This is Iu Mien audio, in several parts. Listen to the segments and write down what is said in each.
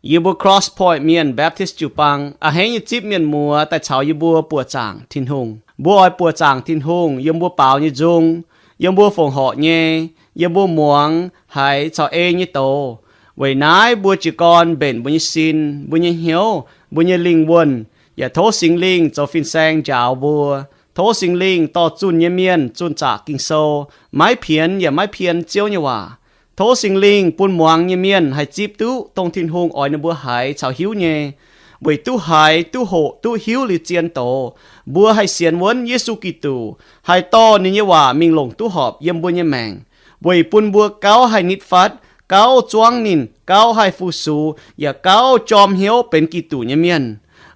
Yie mbuo Cross Point Mienh Baptist jiu-baang a'hneiv nyei zipv mienh muoz daaih caux yie mbuo buoqc zaangc Tin-Hungh. Mbuo oix buoqc zaangc Tin-Hungh yiem mbuo baaux nyei nzung, yiem mbuo fongc horc nyei, yiem mbuo muangx haiz caux ei nyei doz. Weic naaiv mbuo jiez gorn mbenc mbuo nyei sin, mbuo nyei hnyouv, mbuo nyei lingh wuonh, yaac tov Singx Lingh zoux fin-saeng njaaux mbuo. Tov Singx Lingh dorh zunh nyei mienh zunh zaqc Ging-Sou, maiv pienx yaac maiv pien Ziouv nyei waac. Tov Singx Lingh bun muangx nyei mienh haih zipv duqv dongh Tin-Hungh oix ninh mbuo haiz caux hiuv nyei, weic duqv haiz, duqv hoqc, duqv hiuv liuz zien doz, mbuo haih sienx wuonv Yesu Giduc, haih dorh ninh nyei waac mingh longc duqv horpc yiem mbuo nyei maengc, weic bun mbuo gauh haih nitv fatv, gauh zuangv ninh, gauh haih fu-sux, yaac gauh jorm hnyouv benx Giduc nyei mienh.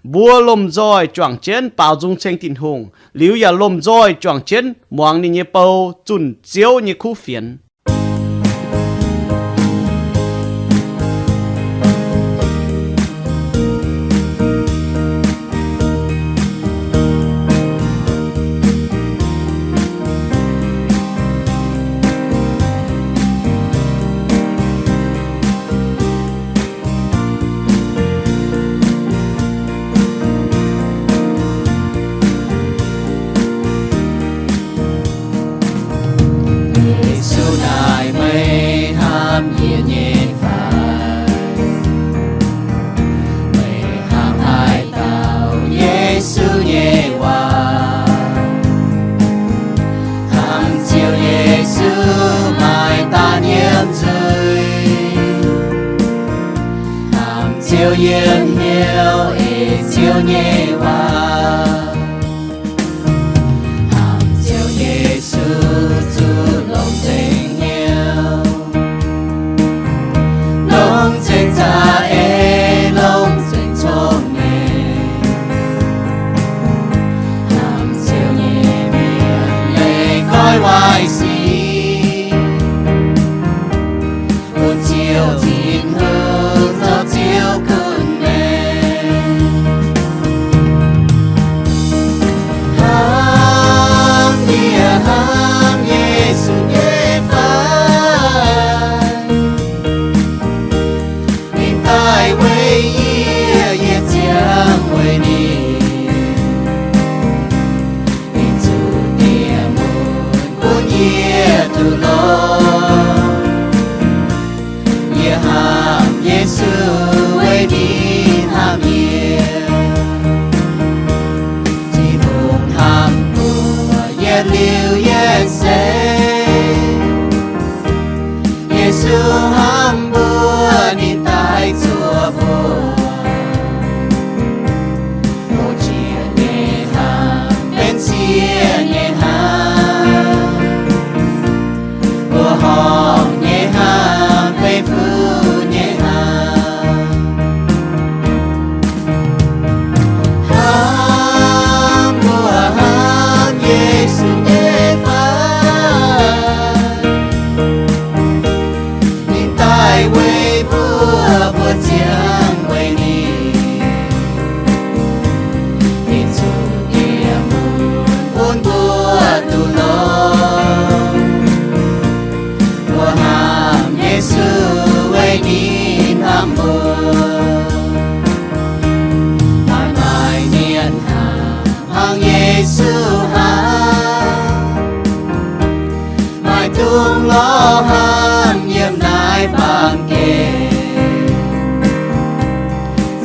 Mbuo lomh nzoih juangc jienv baaux nzung ceng Tin-Hungh, liuz yaac lomh nzoih juangc jienv muangx ninh nyei bou zunh Ziouv nyei kuv fienx. Yesu naaic meih hnamv yie nyei fai? Meih hnamv haaix dauh Yesu nyei waac? Hnamv Ziouv Yesu maaih daaih yiem nzuih, hnamv Ziouv yiem hnyouv ei Ziouv nyei waac. Hnamv Ziouv Yesu zuqc longc nzengc hnyouv, longc nzengc za'eix, longc nzengc cong-mengh. Hnamv Ziouv nyei mienh leiz goiv waaic sic, bun Ziouv Tin-Hungh zoux Ziouv kuv maengc. Hnamv yie, hnamv Yesu nyei fai? Ninh daaih weic yie, yie ziangh weic ninh. Ninh zuqc dieh mun bun yie duqv longx. Yie hnamv Yesu weic ninh hnamv yie. Tin-Hungh hnamv mbuo yietc liuz yietc seix. Yesu hnamv mbuo, ninh daaih zuov mbuo. Mbuo jiex nyei hnamv benx sieqv nyei hnamv. Mbuo horpc nyei hnamv benx fuqv nyei hnamv. Hnamv mbuo hnamv Yesu nyei fai? Ninh daaih weic mbuo, mbuo ziangh weic ninh. Ninh zuqc dieh mun bun mbuo duqv longx. Mbuo hnamv Yesu weic ninh hnamv mbuo. Maaih, maaih mienh hnamv hnangv Yesu hnamv. Maaih dungz lorz hnamv yiem naaiv baamh gen.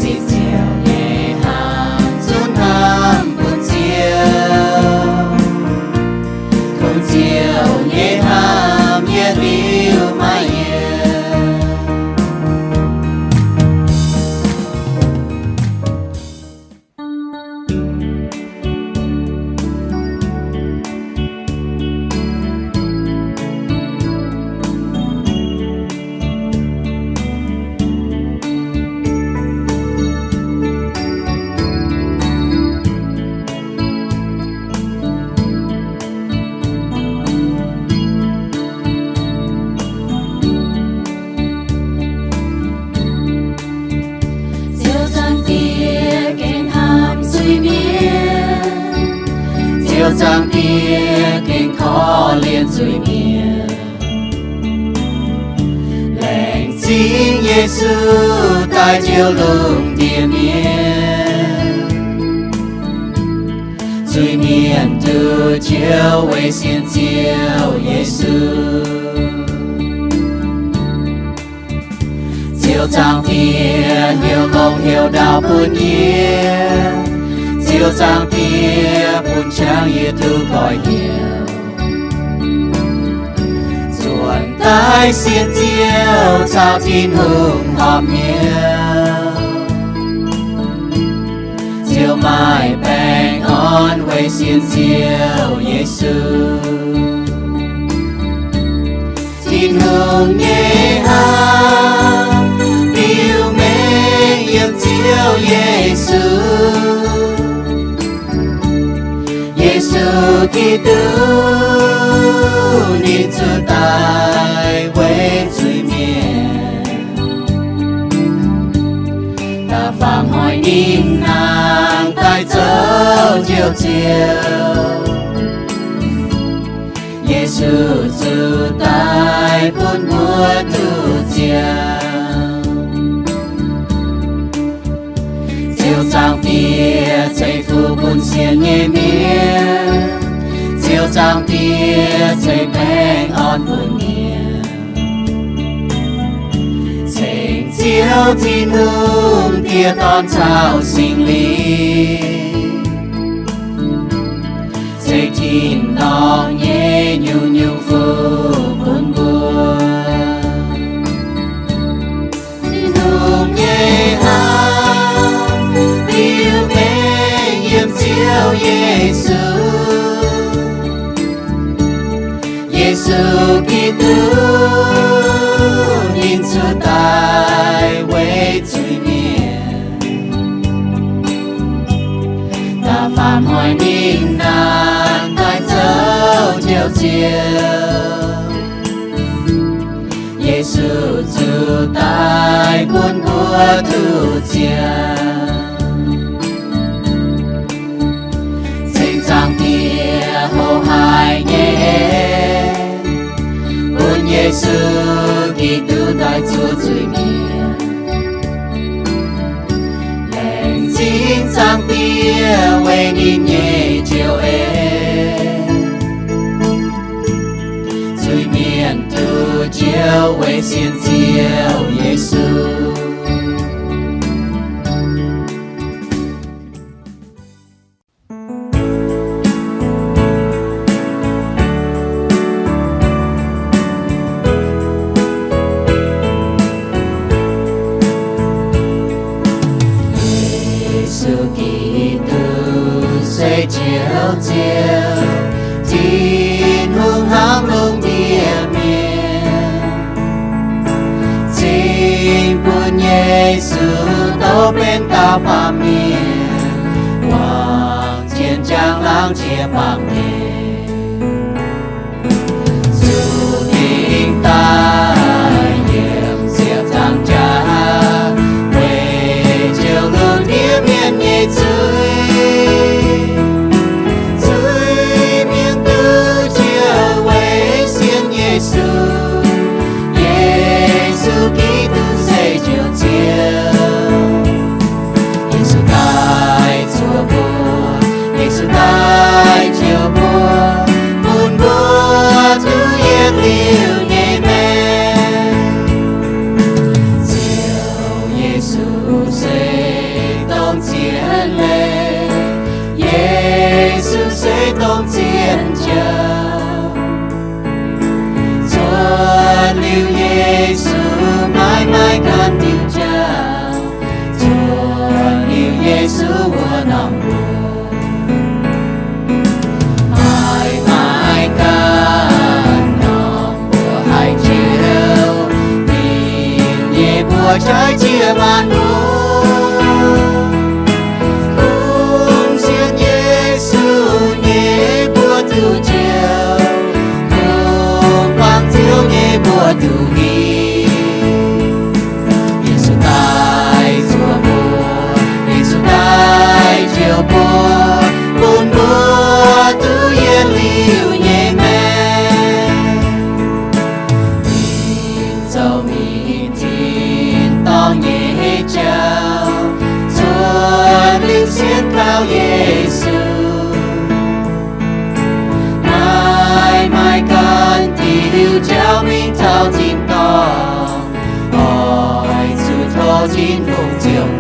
Zipv Ziouv nyei hnamv zungv hnamv bun Ziouv. Kungx Ziouv nyei hnamv yietc liuz maiv yienc. Ziouv Zaangc Diex gengh hnamv zuiz-mienh. Ziouv Zaangc Diex gengh korv-lienh zuiz-mienh. Laengz zingh Dingc Yesu daaih njoux lungh ndiev mienh, zuiz-mienh duqv njoux weic sienx Ziouv Yesu. Ziouv Zaangc Diex heuc longx heuc ndaauv bun yie, Ziouv Zaangc Diex bun qangx yie duqv goiv heuc. Nzuonx daaih sienx Ziouv caux Tin-Hungh horpc mi'aqv. Ziouv maaih baengh orn weic sienx Ziouv Yesu. Tin-Hungh nyei hnamv biux mengh yiem Ziouv Yesu. Yesu Giduc ninh zuqc daic weic zuiz-mienh, da'faanh hnoi ninh nangh daaih zoux Njoux Ziouv. Yesu zuqc daic bun mbuo duqv ziangh. Ziouv Zaangc Diex ceix fuqv bun sienx nyei mienh. Ziouv Zaangc Diex ceix baengh orn bun mienh. Ceng Ziouv Tin-Hungh, Diex, Dorn caux Singx Lingh, ceix tin-dorngh nyei nyungc-nyungc fuqv bun mbuo. Tin-Hungh nyei hnamv biux mengh yiem Ziouv Yesu. Yesu Giduc ninh zuqc daic weic zuiz-mienh, da'faanh hnoi ninh nangh daaih zoux Njoux Ziouv. Yesu zuqc daic bun mbuo duqv ziangh. Ceng Zaangc Diex hoqc haic nyei en, bun Yesu Giduc daaih zuov zuiz-mienh. Laengz zingh Zaangc Diex weic ninh nyei njoux en, zuiz-mienh duqv njoux weic sienx Ziouv Yesu. Yesu Giduc se Njoux Ziouv, Tin-Hungh hnamv lungh ndiev mienh. Cing bun Yesu dov benx daauh baamh mienh, wangc jienv njang laangz jiex baamh mienh. Zuqc dingc daaih yiem ziepc nzaangc jaax, weic njoux lungh ndiev mienh nyei zuiz. Zuiz-mienh duqv njoux weic sienx Yesu. Yesu Giduc se Njoux Ziouv. Yesu daaih zuov mbuo, Yesu daaih njoux mbuo, bun mbuo duqv yietc liuz nyei maengc. Ziouv Yesu se dongh zien leiz, Yesu se dongh zien jauv. Cuotv liuz Yesu, maiv maaih ganh diuh jauv. Cuotv liuz Yesu wuov norm wuov, maiv maaih ganh norm wuov haih njoux. Ninh nyei mbuox jaaix jiex maanc mbuo. Kungx sienx Yesu nyei mbuo duqv njoux. Kungx bangc Ziouv nyei mbuo duqv hiuv. Tin-Hungh ziouc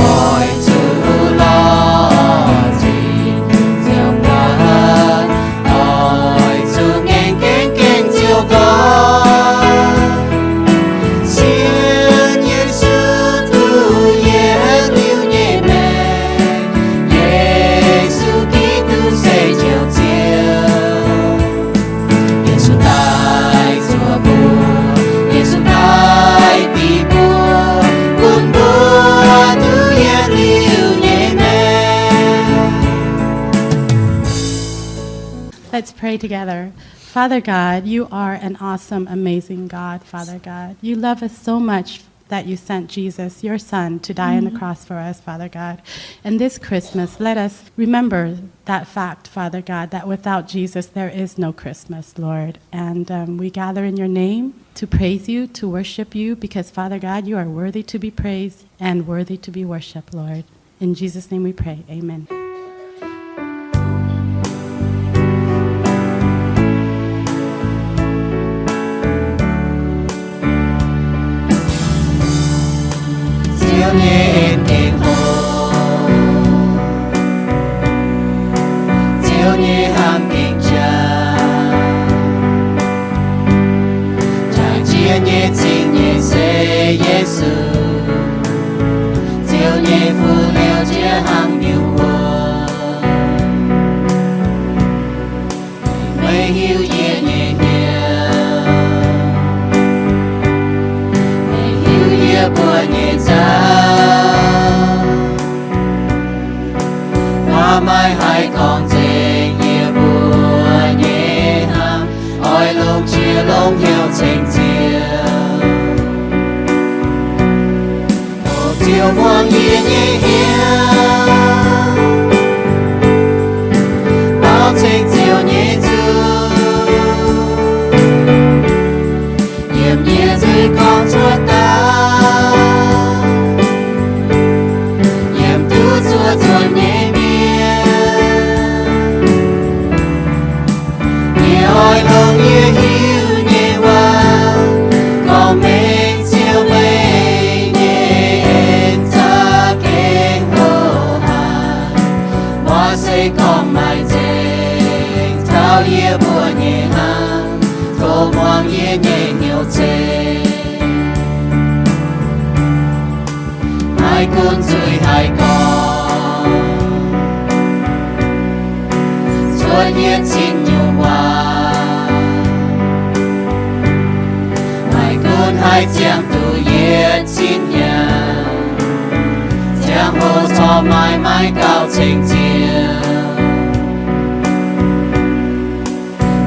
oix zuqc lorz zinh ziouc buatc, oix zuqc ngaengc gaengv gaengh ziouc gorngv, sienx Yesu duqv yietc liuz nyei maengc. Yesu Giduc se Njoux Ziouv. Yesu daaih zuov mbuo, Yesu daaih dingc mbuo, gunv mbuo duqv yietc liuz nyei maengc. Let's pray together. Father God, you are an awesome, amazing God, Father God. You love us so much that you sent Jesus, your Son, to die on the cross for us, Father God. And this Christmas, let us remember that fact, Father God, that without Jesus, there is no Christmas, Lord. And um, we gather in your name to praise you, to worship you, because, Father God, you are worthy to be praised and worthy to be worshipped, Lord. In Jesus' name we pray. Amen. Ziouv nyei en gengh hlo, Ziouv nyei hnamv gengh jaax, jaax jienv nyei cing nyei se Yesu, Ziouv nyei Fuqv Liuz jiex hnangv nyungc wuov. Meih hiuv yie nyei hnyouv, meih hiuv yie mbuo nyei nzauv. Maa maaih haiz gorngv nzengc yie mbuo nyei hnamv, oix longc jiex longc hnyouv ceng Ziouv. Tov Ziouv muangx yie nyei hnyouv, baaux ceng Ziouv nyei nzung, yiem yie nzuih gorngv cuotv daaih, yiem duqv zuov nzuonx nyei mienh. Yie oix longc yie hiuv nyei waac gorngv mengh Ziouv meih nyei en za'gengh hlo haic. Waac se gorngv maaih nzengc taux yie mbuo nyei hnamv, tov muangx yie nyei hnyouv ceng. Maiv gunv nzuih haiz gorngv cuotv yietc cin nyungc waac, maiv gunv haiz ziangh duqv yietc cin nyaanh, ziangh hoc corc maaih maiv gauh ceng Ziouv.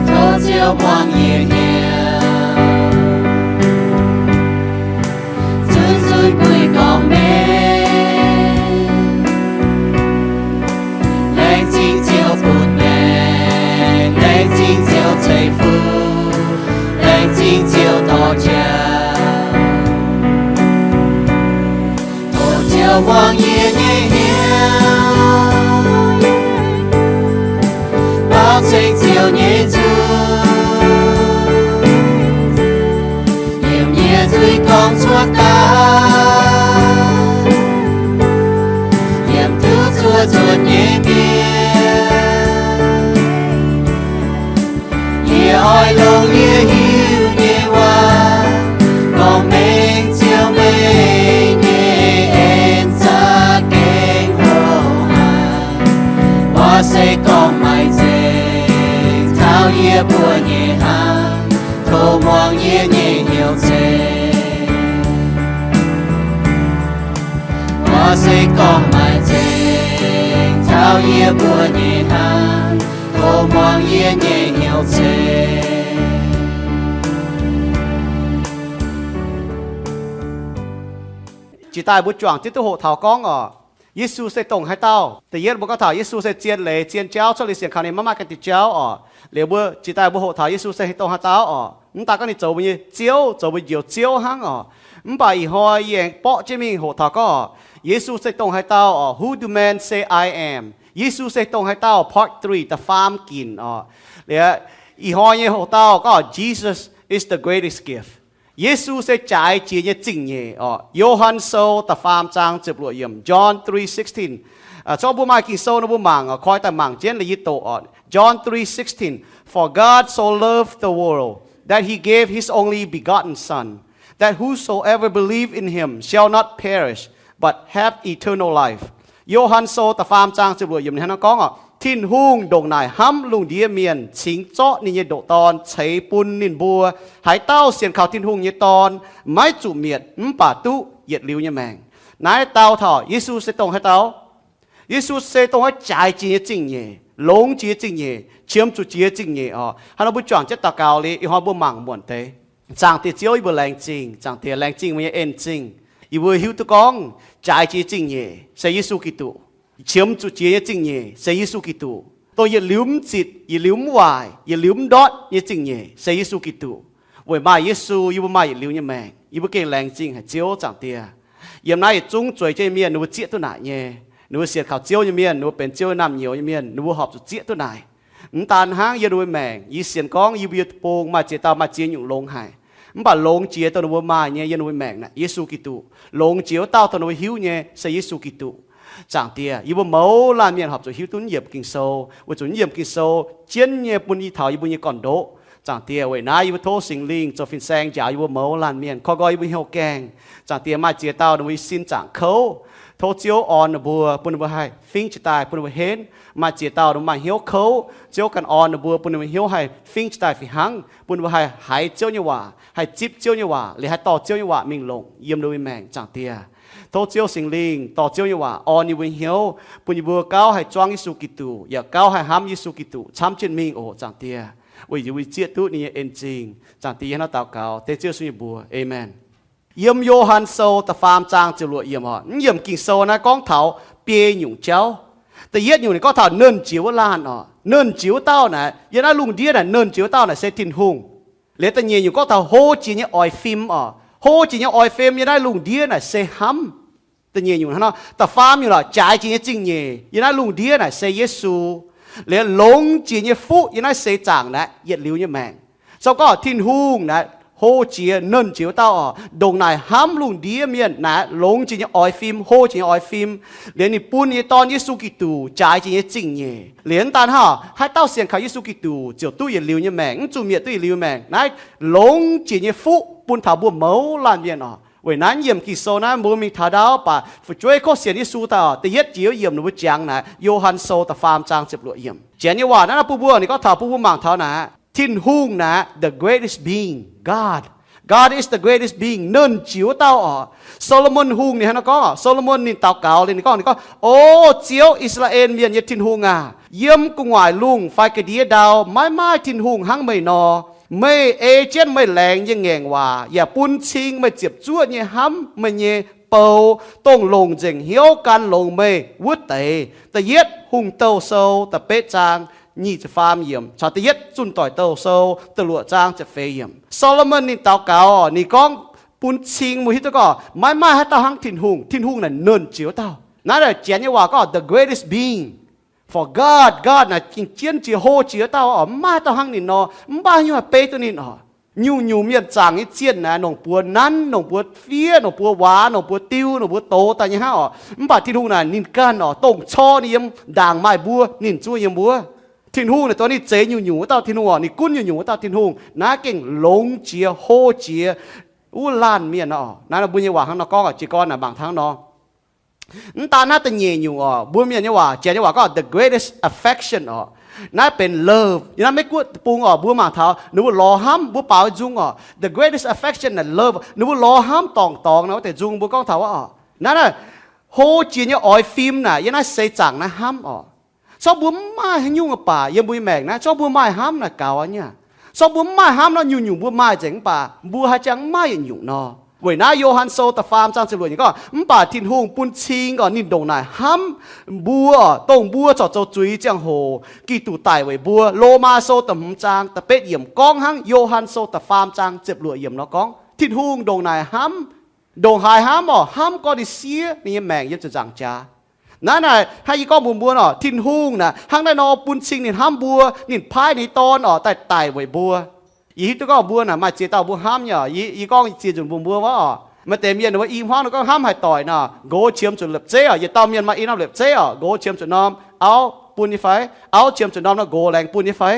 Tov Ziouv muangx yie hnyouv, nzunc nzunc guih gorngv mengh, laengz zingh Ziouv bun maengc, laengz zingh Ziouv ceix fuqv, laengz zingh Ziouv dorh jaax. Tov Ziouv muangx yie nyei hnyouv, baaux ceng Ziouv nyei nzung, yiem yie nzuih gorngv cuotv daaih, yiem duqv zuov nzuonx nyei mienh. Yie oix longc yie hiuv nyei waac gorngv mengh Ziouv meih nyei en za'gengh hlo haic. Waac se gorngv maaih nzengc taux yie mbuo nyei hnamv, tov muangx yie nyei hnyouv ceng. Waac se gorngv maaih nzengc taux yie mbuo nyei hnamv, tov muangx yie nyei hnyouv ceng. Jiex daaih mbuo juangc jienv duqv hoqc taux gorngv oc, Yesu se dongh haaix dauh. Da'yietv mbuo gorngv taux Yesu se zien leiz, zien jauv, cuotv liuz sienx kaux ninh maiv maaih ganh diuh jauv oc. Liuz mbuo jiex daaih mbuo hoqc taux Yesu se dongh haaix dauh oc. Mv daaih gorngv ninh zoux mbuo nyei Ziouv, zoux mbuo Njoux Ziouv hnangv oc. Mv baac ih hnoi yie aengx borqv jienv mingh hoqc taux gorngv oc, Yesu se dongh haaix dauh oc, Who do men say I am? Yesu se dongh haaix dauh, part three, da'faam ginc oc. Liuz ih hnoi nyei hoqc dauh gorngv, Jesus is the greatest gift. Yesu se jaaix jiex nyei zingh nyeic oc. Yo^han Sou da'faam zaang ziepc luoqc yiemc, John three sixteen. Corc mbuo maaih Ging-Sou nor mbuo mangc oc, koi daaih mangc jienv liuz yie doqc oc. John three sixteen, For God so loved the world that he gave his only begotten Son, that whosoever believe in him shall not perish but have eternal life. Yo^han Sou da'faam zaang ziepc luoqc yiemc ninh hnangv naaiv gorngv oc, Tin-Hungh ndongc naaic hnamv lungh ndiev mienh, cingx zorqv ninh nyei ndoqc Dorn ceix bun ninh mbuo. Haaix dauh sienx kaux Tin-Hungh nyei Dorn maiv zuqc mietc mv baac duqv yietc liuz nyei maengc. Naaiv dau taux Yesu se dongh haaix dauh? Yesu se dongh wuov jaaix jiex nyei zingh nyeic, longx jiex nyei zingh nyeic, qiemx zuqc jiex nyei zingh nyeic oc. Hnangv nor mbuo juangc jienv daux gaux liuz, ih hnoi mbuo mangc muonc deix. Zaangc Diex Ziouv, yie mbuo laengz zingh. Zaangc Diex, laengz zingh meih nyei en zingh. Yie mbuo hiuv duqv gorngv jaaix jiex nyei zingh nyeic se Yesu Giduc. Qiemx zuqc jiex nyei zingh nyeic se Yesu Giduc. Dongh yietc liuz mv zitc, yietc liuz mv waaic, yietc liuz mv ndortv nyei zingh nyeic se Yesu Giduc. Weic maaih Yesu, yie mbuo maaih yietc liuz nyei maengc. Yie mbuo gengh laengz zingh haic Ziouv Zaangc Diex. Yiem naaiv yietc zungv zueiz jienv nyei mienh, ninh mbuo zieqv duqv naaic nyei. Ninh mbuo sienx kaux Ziouv nyei mienh, ninh mbuo benx Ziouv nyei naamh nyouz nyei mienh, ninh mbuo horpc zuqc zieqv duqv naaic. Mv daan hnangv, yiem ninh mbuo maengc, yie sienx gorngv yie mbuo yietc bung maaih ziex dauh maaih ziex nyungc longx haic, mv baac longx jiex dongh ninh mbuo maaih nyei yiem ninh mbuo maengc naaic Yesu Giduc. Longx jiex wuov dauh dongh ninh mbuo hiuv nyei se Yesu Giduc. Zaangc Diex, yie mbuo mouz laanh mienh horpc zuqc hiuv duqv naaiv yiemc Ging-Sou, weic zuqc naaiv yiemc Ging-Sou jienv nyei bun yie taux yie mbuo nyei gorn-ndoqv. Zaangc Diex, weic naaiv yie mbuo tov Singx Lingh zoux fin-saeng njaaux yie mbuo mouz laanh mienh, koi nqoi yie mbuo hnyouv gaengh. Zaangc Diex, maaih ziex dauh ninh mbuo nyei sin zaangc kouv, tov Ziouv orn ninh mbuo, bun ninh mbuo haih fingx jiez daaih, bun ninh mbuo henv. Maaih ziex dauh ninh mbuo maaih hnyouv kouv, Ziouv ganh orn ninh mbuo, bun ninh mbuo hnyouv haih fingx jiez daaih fih hnangv, bun ninh mbuo haih haiz Ziouv nyei waac, haih zipv Ziouv nyei waac, liuz haih dorh Ziouv nyei waac mingh longc yiem ninh mbuo nyei maengc. Zaangc Diex, tov Ziouv Singx Lingh dorh Ziouv nyei waac orn yie mbuo hnyouv, bun yie mbuo gauh haih zuangv Yesu Giduc, yaac gauh haih hnamv Yesu Giduc camv jienv mingh oc. Zaangc Diex, weic yie mbuo zieqv duqv ninh nyei en-zingh. Zaangc Diex, yie hnangv naaiv daux gaux dengv Ziouv Yesu nyei mbuox, aamen. Yiem Yo^han Sou da'faam zaang ziepc luoqc yiemc oc, naaiv yiemc Ging-Sou naaiv gorngv taux biei nyungc jauv. Da'yietv nyungc ninh gorngv taux nernh jiex wuov laanh oc. Nernh jiex wuov dauh naaic, yiem naaiv lungh ndiev naaic nernh jiex wuov dauh naaic se Tin-Hungh. Liuz da'nyeic nyungc gorngv taux hlo jiex nyei oix fim oc. Hlo jiex nyei oix fim yiem naaiv lungh ndiev naaic se hnamv. Da'nyeic nyungc hnangv nor. Da'faam nyungc lorqc, jaaix jiex nyei zingh nyeic yiem naaiv lungh ndiev naaic se Yesu. Liuz longx jiex nyei fuqv yiem naaiv seix zaangc naaic yietc liuz nyei maengc. Sou gorngv Tin-Hungh naaic hlo jiex nernh jiex wuov dauh oc, ndongc naaic hnamv lungh ndiev mienh naaic longx jiex nyei oix fim, hlo jiex nyei oix fim. Liuz ninh bun nyei Dorn Yesu Giduc jaaix jiex nyei zingh nyeic. Liuz mv daan hnangv, haaix dauh sienx kaux Yesu Giduc ziouc duqv yietc liuz nyei maengc, mv zuqc mietc, duqv yietc liuz maengc. Naaiv longx jiex nyei fuqv bun taux mbuo mouz laanh mienh oc. Weic naaiv yiemc Ging-Sou naaiv mbuo mingh taux ndau, mv baac fu'jueiv kov sienx Yesu daaih oc, da'yietv jiex yiemc ninh mbuo jangx naaic, Yo^han Sou da'faam zaang ziepc luoqc yiemc. Janx nyei waac naaiv, naaiv bun mbuo, ninh gorngv taux bun mbuo mangc taux naaic, Tin-Hungh naaic, the greatest being, God. God is the greatest being, nernh jiex wuov dauh oc. Solomon Hungh ninh hnangv naaiv gorngv oc, Solomon ninh daux gaux liuz ninh gorngv, ninh gorngv, O Ziouv, I^saa^laa^en Mienh nyei Tin-Hungh aac, yiem gu'nguaaic lungh fai ga'ndiev ndau maiv maaih Tin-Hungh hnangv meih nor. Meih ei jienv meih laengz nyei ngaengc waac yaac bun cing meih ziepc zuoqv nyei hnamv meih nyei bou, dongh longc nzengc hnyouv gan longx meih wuov deix. Da'yietv Hungh Douh Sou da'betv zaang nyic ziepc faam yiemc caux da'yietv Zunh Doic Douh Sou da'luoqc zaang ziepc feix yiemc. Solomon ninh daux gaux, ninh gorngv bun cing mbuo hiuv duqv gorngv maiv maaih haaix dauh hnangv Tin-Hungh. Tin-Hungh naaic nernh jiex wuov dauh. Naaiv naaic Janx nyei waac gorngv the greatest being. For God, God naaic gengh jienv jiex, hlo jiex wuov dauh oc. Mv maaih haaix dauh hnangv ninh nor. Mv maaih haaix nyungc haih beiv duqv ninh oc. Nyungc-nyungc mienh zaangc nyei zienh naaic, nongc buoz nanv, nongc buoz fiev, nongc buoz waac, nongc buoz diu, nongc buoz doz daaih nyei hnangv oc. Mv baac Tin-Hungh naaic ninh ganh oc, dongh cor ninh yiem ndaangc maaih mbuo, ninh zungv yiem wuov. Tin-Hungh naaic zoux ninh zeix nyungc-nyungc wuov dauh Tin-Hungh oc, ninh gunv nyungc-nyungc wuov dauh Tin-Hungh. Naaiv gengh longx jiex, hlo jiex wuov laanh mienh oc. Naaiv mbuo nyei waac hnangv nor gorngv oc, jiez gorn naaic mangc hnangv nor. Mv daan naaiv da'nyeic nyungc oc, mbuo mienh nyei waac, Janx nyei waac gorngv the greatest affection oc. Naaiv benx love. Yiem naaiv Meiv Guoqv bung oc, mbuo mangc taux ninh mbuo lorz hnamv, mbuo baaux nzung oc. The greatest affection and love, ninh mbuo lorz hnamv dorngc dorngx nor wuov deix nzung mbuo gorngv taux wuov oc. Naaiv naaic hlo jiex nyei oix fim naaic yiem naaiv seix zaangc naaiv hnamv oc. Corc mbuo mv maaih haaix nyungc baac yiem mbuo nyei maengc naaiv, corc mbuo maaih hnamv naaic gaux nyei aqv. Corc mbuo mv maaih hnamv nor, nyungc-nyungc mbuo maaih nzengc mv baac mbuo haaix jangx mv maaih yietc nyungc nor. Weic naaiv Yo^han Sou da'faam zaang ziepc luoqc yiemc gorngv, mv baac Tin-Hungh bun cing oc, ninh ndongc naaic hnamv mbuo, dongh mbuo corc zoux zuiz ziangh hoc, Giduc daic weic mbuo. Lomaa Sou da'hmz zaang da'betv yiemc gorngv hnangv Yo^han Sou da'faam zaang ziepc luoqc yiemc nor gorngv, Tin-Hungh ndongc naaic hnamv, ndongc haaix hnamv oc, hnamv gorngv ninh siev ninh nyei maengc yiem ziepc nzaangc jaax. Naaiv naaic hnangv yie gorngv mbuox mbuo oc, Tin-Hungh naaic hnangv naaiv nor bun cing ninh hnamv mbuo, ninh paaiv ninh nyei Dorn oc daaih daic weic mbuo. Yie hiuv duqv gorngv mbuo naaic maaih ziex dauh mbuo hnamv nyei oc. Yie, yie gorngv ziex nzunc mbuo, mbuo wuov oc. Maaih deix mienh wuov i hmuangv nor gorngv hnamv haaix doic nor, nqox qiemx zuqc liepc zeiv oc. Yietc dauh mienh maaih i norm liepc zeiv oc, nqox qiemx zuqc norm auv bun nyei fai, auv qiemx zuqc norm nor nqox laengz bun nyei fai.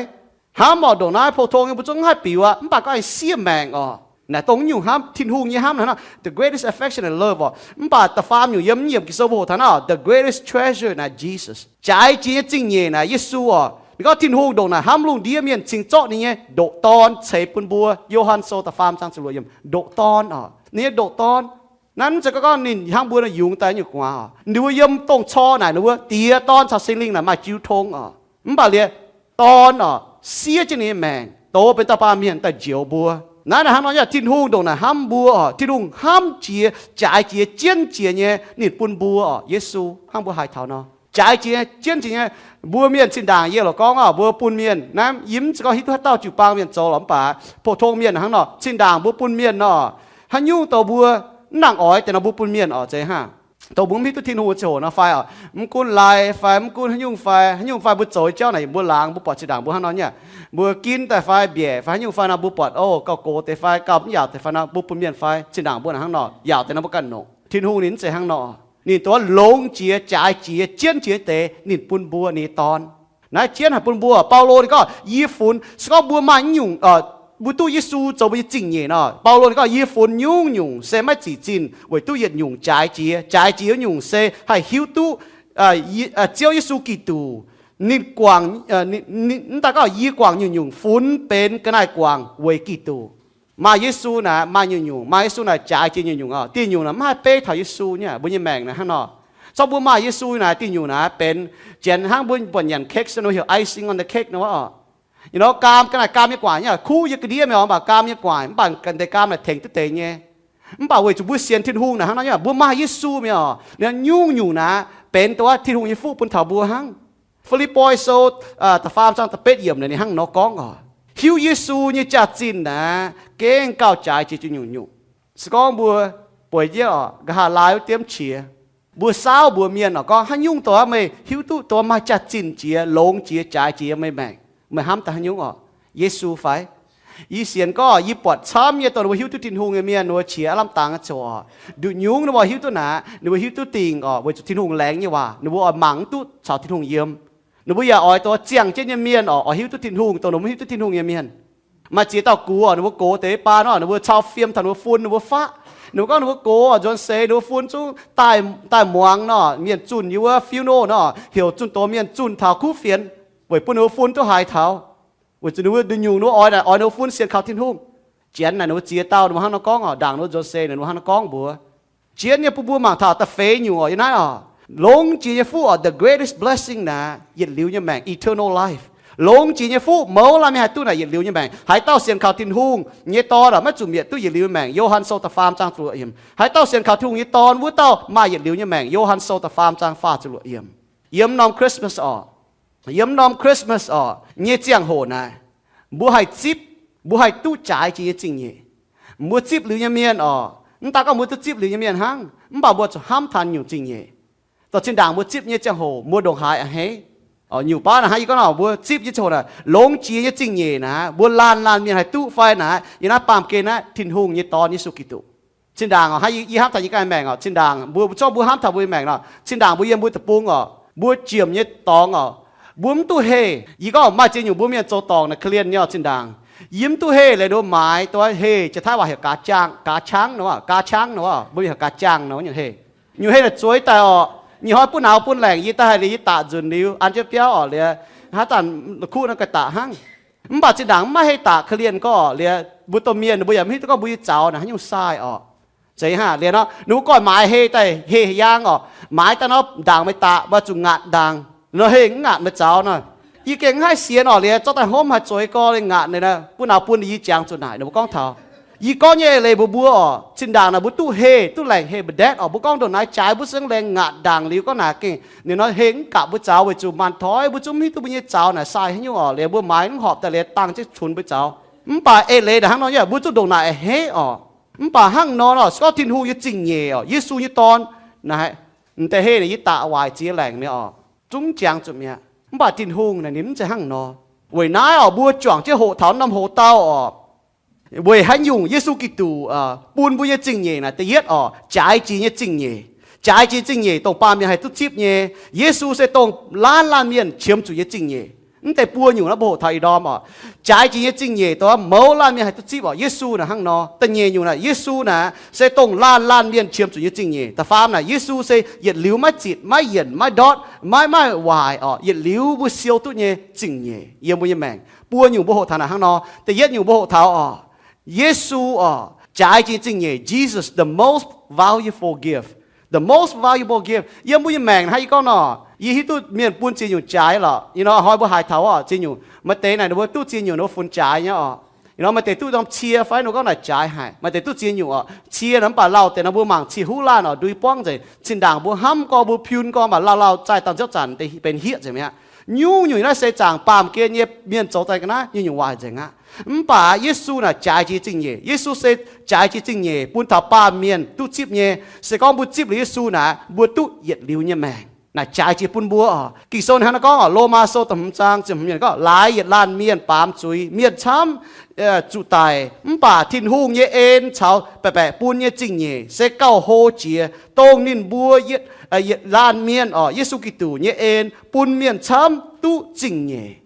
Hnamv oc, ndongc naaiv pou-tong nyei mbuo zungv mv haih biux aqv, mv baac gorngv aengx siev maengc oc. Naaic dongh nyungc hnamv, Tin-Hungh nyei hnamv naaic, the greatest affection and love oc. Mv baac da'faam nyungc yiem, yiem Ging-Sou mbuo hoqc taux naaiv oc, the greatest treasure naaic Jesus. Jaaix jiex nyei zingh nyeic naaic Yesu oc. Ninh gorngv Tin-Hungh ndongc naaic hnamv lungh ndiev mienh cingx zorqv ninh nyei ndoqc Dorn ceix bun mbuo. Yo^han Sou da'faam zaang ziepc luoqc yiemc, ndoqc Dorn oc. Ninh nyei ndoqc Dorn. Naaiv mv zeiz gorngv, gorngv ninh hnangv mbuo nor yungz daaih nyungc gu'nguaaz oc. Ninh mbuo yiem dongh cor naaic, ninh mbuo Diex, Dorn caux Singx Lingh naaic maaih jiu tong oc. Mv baac liuz, Dorn oc, siev jienv ninh nyei maengc, douz benx dauh baamh mienh daaih njoux mbuo. Naaiv naaic hnangv nor nyei, Tin-Hungh ndongc naaic hnamv mbuo oc. Tin-Hungh hnamv jiex, jaaix jiex, jienv jiex nyei ninh bun mbuo oc. Yesu hnangv mbuo haiz taux nor, jaaix jiex, jienv jiex nyei. Mbuo mienh zinh ndaangc yie lorqc gorngv oc, mbuo bun mienh naaiv, yie mv zeiz gorngv hiuv duqv haaix dauh jiu-baang mienh zoux lorqc, mv baac pou-tong mienh hnangv nor, zinh ndaangc mbuo bun mienh nor, haaix nyungc dongh mbuo mv nangc oix deix nor mbuo bun mienh oc, zeiz hnangv. Dongh mbuo mv hiuv duqv Tin-Hungh ziangh hoc nor fai oc, mv gunv live fai, mv gunv haaix nyungc fai, haaix nyungc fai mbuo zoux nyei jauv naaic, mbuo laangz mbuo buatc zinh ndaangc mbuo hnangv nor nyei. Mbuo ginv daaih fai mbiaeqc fai haaix nyungc fai nor mbuo buatc, o, gauh gox deix fai gauh mv yaauc deix fai nor mbuo bun mienh fai, zinh ndaangc mbuo hnangv nor, yaauc deix nor mbuo ganh nongc. Tin-Hungh ninh mv zeiz hnangv nor. Ninh dongh longx jiex, jaaix jiex, jienv jiex deix ninh bun mbuo ninh nyei Dorn. Naaiv jienv haic bun mbuo. Baulo ninh gorngv, yie funx, se gorngv mbuo maaih nyungc, mbuo duqv Yesu zoux mbuo nyei zingh nyeic nor, Baulo ninh gorngv, yie funx nyungc-nyungc se maiv zic zinh weic duqv yietc nyungc jaaix jiex. Jaaix jiex nyungc se haih hiuv duqv Ziouv Yesu Giduc. Ninh guangc, mv daaih gorngv yie guangc nyungc-nyungc funx benx ga'naaiv guangc weic Giduc. Maaih Yesu naaic maaih nyungc-nyungc, maaih Yesu naaic jaaix jiex nyungc-nyungc oc. Diuh nyungc naaic mv haih beiv taux Yesu nyei. Mbuo nyei maengc naaic hnangv nor, zorqv mbuo maaih Yesu naaic diuh nyungc naaic benx, janx hnangv mbuo buatc nyanc cake nor heuc icing on the cake nor oc. Ih nor gaam, ga'naaiv gaam nyei guangc nyei, kuv yiem ga'ndiev mi'aqv, mv baac gaam nyei guangc, mv baac ga'naaiv gaam naaic tengx duqv deix nyei. Mv baac weic zuqc mbuo sienx Tin-Hungh naaic hnangv nor nyei, mbuo maaih Yesu mi'aqv, nyungc-nyungc naaic benx dongh Tin-Hungh nyei fuqv bun taux mbuo hnangv. Fi^lipv^poi Sou da'faam zaang da'betv yiemc naaic ninh hnangv nor gorngv oc, hiuv Yesu nyei jaax-zinh naaic gengh gauh jaaix jiex nyungc-nyungc. Se gorngv mbuo bueix jienv oc, nqa'haav laai wuov diemv qiex, mbuo saauv mbuox mienh oc, gorngv haaix nyungc dongh meih hiuv duqv dongh maaih jaax-zinh jiex, longx jiex, jaaix jiex yiem meih maengc, meih hnamv daaih haaix nyungc oc? Yesu fai? Yie sienx gorngv yie buatc camv nyei dongh ninh mbuo hiuv duqv Tin-Hungh nyei mienh, ninh mbuo qiex aav lamh dangx ziouc oc, nduqc nyungc ninh mbuo hiuv duqv naaic, ninh mbuo hiuv duqv dingc oc, weic zuqc Tin-Hungh laengz nyei waac ninh mbuo oix mangc mv duqv caux Tin-Hungh yiem. Ninh mbuo yaac oix dongh ziangh jienv nyei mienh oc, oix hiuv duqv Tin-Hungh dongh ninh mbuo mv hiuv duqv Tin-Hungh nyei mienh. Maaih ziex dauh gox oc, ninh mbuo gox deix baan oc, ninh mbuo cau fiem taux ninh mbuo fun, ninh mbuo faqv. Ninh mbuo gorngv ninh mbuo gox oc, nzuonx seix ninh mbuo fun zungv daaih muangx nor, mienh zunh yiem wuov funeral nor, heuc zunh doz mienh zunh taux kuv fienx, weic bun ninh mbuo fun duqv haiz taux. Weic zuqc ninh mbuo nduqc nyungc ninh mbuo oix naaic, oix ninh mbuo fun sienx kaux Tin-Hungh. Janx naaic ninh mbuo ziex dauh ninh mbuo hnangv nor gorngv oc, ndaangc ninh mbuo nzuonx seix ninh mbuo hnangv nor gorngv mbuox. Jienv nyei bun mbuo mangc taux da'feix nyungc oc, yiem naaiv oc, longx jiex nyei fuqv oc, the greatest blessing naaic yietc liuz nyei maengc, eternal life. Longx jiex nyei fuqv mouz laanh mienh haih duqv naaic yietc liuz nyei maengc. Haaix dauh sienx kaux Tin-Hungh nyei Dorn oc, maiv zuqc mietc duqv yietc liuz nyei maengc. Yo^han Sou da'faam zaang ziepc luoqc yiemc. Haaix dauh sienx kaux Tin-Hungh nyei Dorn wuov dauh maaih yietc liuz nyei maengc. Yo^han Sou da'faam zaang faah ziepc luoqc yiemc. Yiem norm Christmas oc, yiem norm Christmas oc nyei ziangh hoc naaic, mbuo haih zipv, mbuo haih duqv jaaix jiex nyei zingh nyeic. Mbuo zipv liuz nyei mienh oc, mv daan gorngv mbuo duqv zipv liuz nyei mienh hnangv, mv baac mbuo zuqc hnamv taux nyungc zingh nyeic. Dorh zinh ndaangc mbuo zipv nyei ziangh hoc mbuo ndongc haaix a'hneiv. Nyungc baav naaic hnangv yie gorngv nor, mbuo zipv nyei ziangh hoc naaic longx jiex nyei zingh nyeic naaic, mbuo laanh laanh mienh haih duqv fai naaic, yiem naaiv baamh gen naaiv Tin-Hungh nyei Dorn Yesu Giduc. Zinh ndaangc oc, yie hnamv taux yie ganh maengc oc, zinh ndaangc mbuo zorqv mbuo hnamv taux mbuo nyei maengc nor, zinh ndaangc mbuo yiem mbuo deic-bung oc, mbuo jiemc nyei dorngx oc, mbuo mv duqv heh. Yie gorngv maaih ziex nyungc mbuo mienh zoux dorngc naaic, korv-lienh nyei oc, zinh ndaangc yie mv duqv heh leiz nor maaiz dongh heh, jiex Taiv waac heuc gaax jaang, gaax qangv nor, gaax qangv nor, mbuo mienh heuc gaax jaang nor nyungc heh. Nyungc heh naaic zueiz daaih oc, nyei hnoi butv nauz bun laengc yie daaih haiz liuz yie daqc nzunc liuz an jienv biauv oc, liuz haaix zanc la'kuqv nor ganh daqc hnangv. Mv baac zinh ndaangc mv maaih heh daqc, korv-lienh gorngv oc, liuz mbuo domh mienh ninh mbuo yaac mv hiuv duqv gorngv mbuo nyei zaux naaic haaix nyungc size oc. Zeiz hnangv liuz nor, ninh mbuo gorngv maaiz heh daaih, heh yaang oc, maaiz daaih nor ndaangc meih daqc, meih zuqc ngaatc ndaangc nor, heh mv ngaatc meih zaux nor. Yie gengh mv haih sienx oc, liuz zorqv daaih hopv haaix zueiz gorx liuz ngaatc ninh, butv nauz bun yie jangx zuqc naaic ninh mbuo gorngv taux. Yie gorngv nyei eix leiz mbuox mbuo oc, zinh ndaangc naaic mbuo duqv heh, duqv laengc heh mba'ndaetv oc, mbuo gorngv ndongc naaic jaaix mbuo se ngaatc ndaangc liuz gorngv naaic gengh ninh nor heh mv gapv mbuo zaux, weic zuqc maanc toi mbuo zungv mv hiuv duqv mbuo nyei zaux naaic size haaix nyungc oc, liuz mbuo maaiz mv horpc daaih liuz dangh jienv cunx mbuo zaux. Mv baac eix leiz naaic hnangv nor nyei, mbuo zuqc ndongc naaic a'hneiv oc. Mv baac hnangv nor nor, se gorngv Tin-Hungh nyei zingh nyeic oc, Yesu nyei Dorn naaic, m'daaih heh naaic yie daqc waaic ziex laengc mi'aqv oc, zungv jangx zuqc mi'aqv. Mv baac Tin-Hungh naaic ninh mv zeiz hnangv nor. Weic naaiv oc, mbuo juangc jienv hoqc taux norm hoz dauh oc, Weic haaix nyungc Yesu Giduc bun mbuo nyei zingh nyeic naaic? Da'yietv oc, jaaix jiex nyei zingh nyeic. Jaaix jiex zingh nyeic dongh baamh mienh haih duqv zipv nyei. Yesu se dongh laanh laanh mienh qiemx zuqc nyei zingh nyeic. Mv deix buo nyungc naaiv mbuo hoqc taux ih ndorm oc. Jaaix jiex nyei zingh nyeic dongh mouz laanh mienh haih duqv zipv oc, Yesu naaic hnangv nor. Da'nyeic nyungc naaic, Yesu naaic se dongh laanh laanh mienh qiemx zuqc nyei zingh nyeic. Da'faam naaic, Yesu se yietc liuz maiv zitc, maiv yienc, maiv ndortv, maiv, maiv waaic oc, yietc liuz mbuo siou duqv nyei zingh nyeic yiem mbuo nyei maengc. Buo nyungc mbuo hoqc taux naaic hnangv nor. Da'yietv nyungc mbuo hoqc taux oc, Yesu oc, jaaix jiex zingh nyeic. Jesus, the most valuable gift. The most valuable gift. Yiem mbuo nyei maengc hnangv yie gorngv nor, yie hiuv duqv mienh bun ziex nyungc jaaix lorqc. Ih hnoi mbuo haiz taux oc, ziex nyungc. Maaih deix naaic ninh mbuo duqv ziex nyungc ninh mbuo funx jaaix nyei oc. Ih hnoi maaih deix duqv norm cie fai ninh gorngv naaic jaaix haic. Maaih deix duqv ziex nyungc oc. Cie naaic mv baac lauh deix nor mbuo mangc cie huv laanh oc, ndui buangv nzengc. Zinh ndaangc mbuo hnamv gorngv mbuo piun gorngv mv baac lauh lauh zaih dangh nziouv zanc benx hieqv nzengc mi'aqv. Nyungc-nyungc naaiv se zaangc baamh gen nyei mienh zoux daaih ga'naaiv nyungc-nyungc waaic nzengc aqv. Mv baac Yesu naaic jaaix jiex zingh nyeic. Yesu se jaaix jiex zingh nyeic bun taux baamh mienh duqv zipv nyei. Se gorngv mbuo zipv liuz Yesu naaic, mbuo duqv yietc liuz nyei maengc. Naaic jaaix jiex bun mbuo oc. Ging-Sou hnangv naaiv gorngv oc, Lomaa Sou da'hmz zaang ziepc hmz yiemc gorngv, laaix yietc laanh mienh baamz zuiz, mienh camv zuqc daic, mv baac Tin-Hungh nyei en caux baeqc baeqc bun nyei zingh nyeic se gauh hlo jiex, dongh ninh mbuo yietc laanh mienh oc, Yesu Giduc nyei en bun mienh camv duqv zingh nyeic.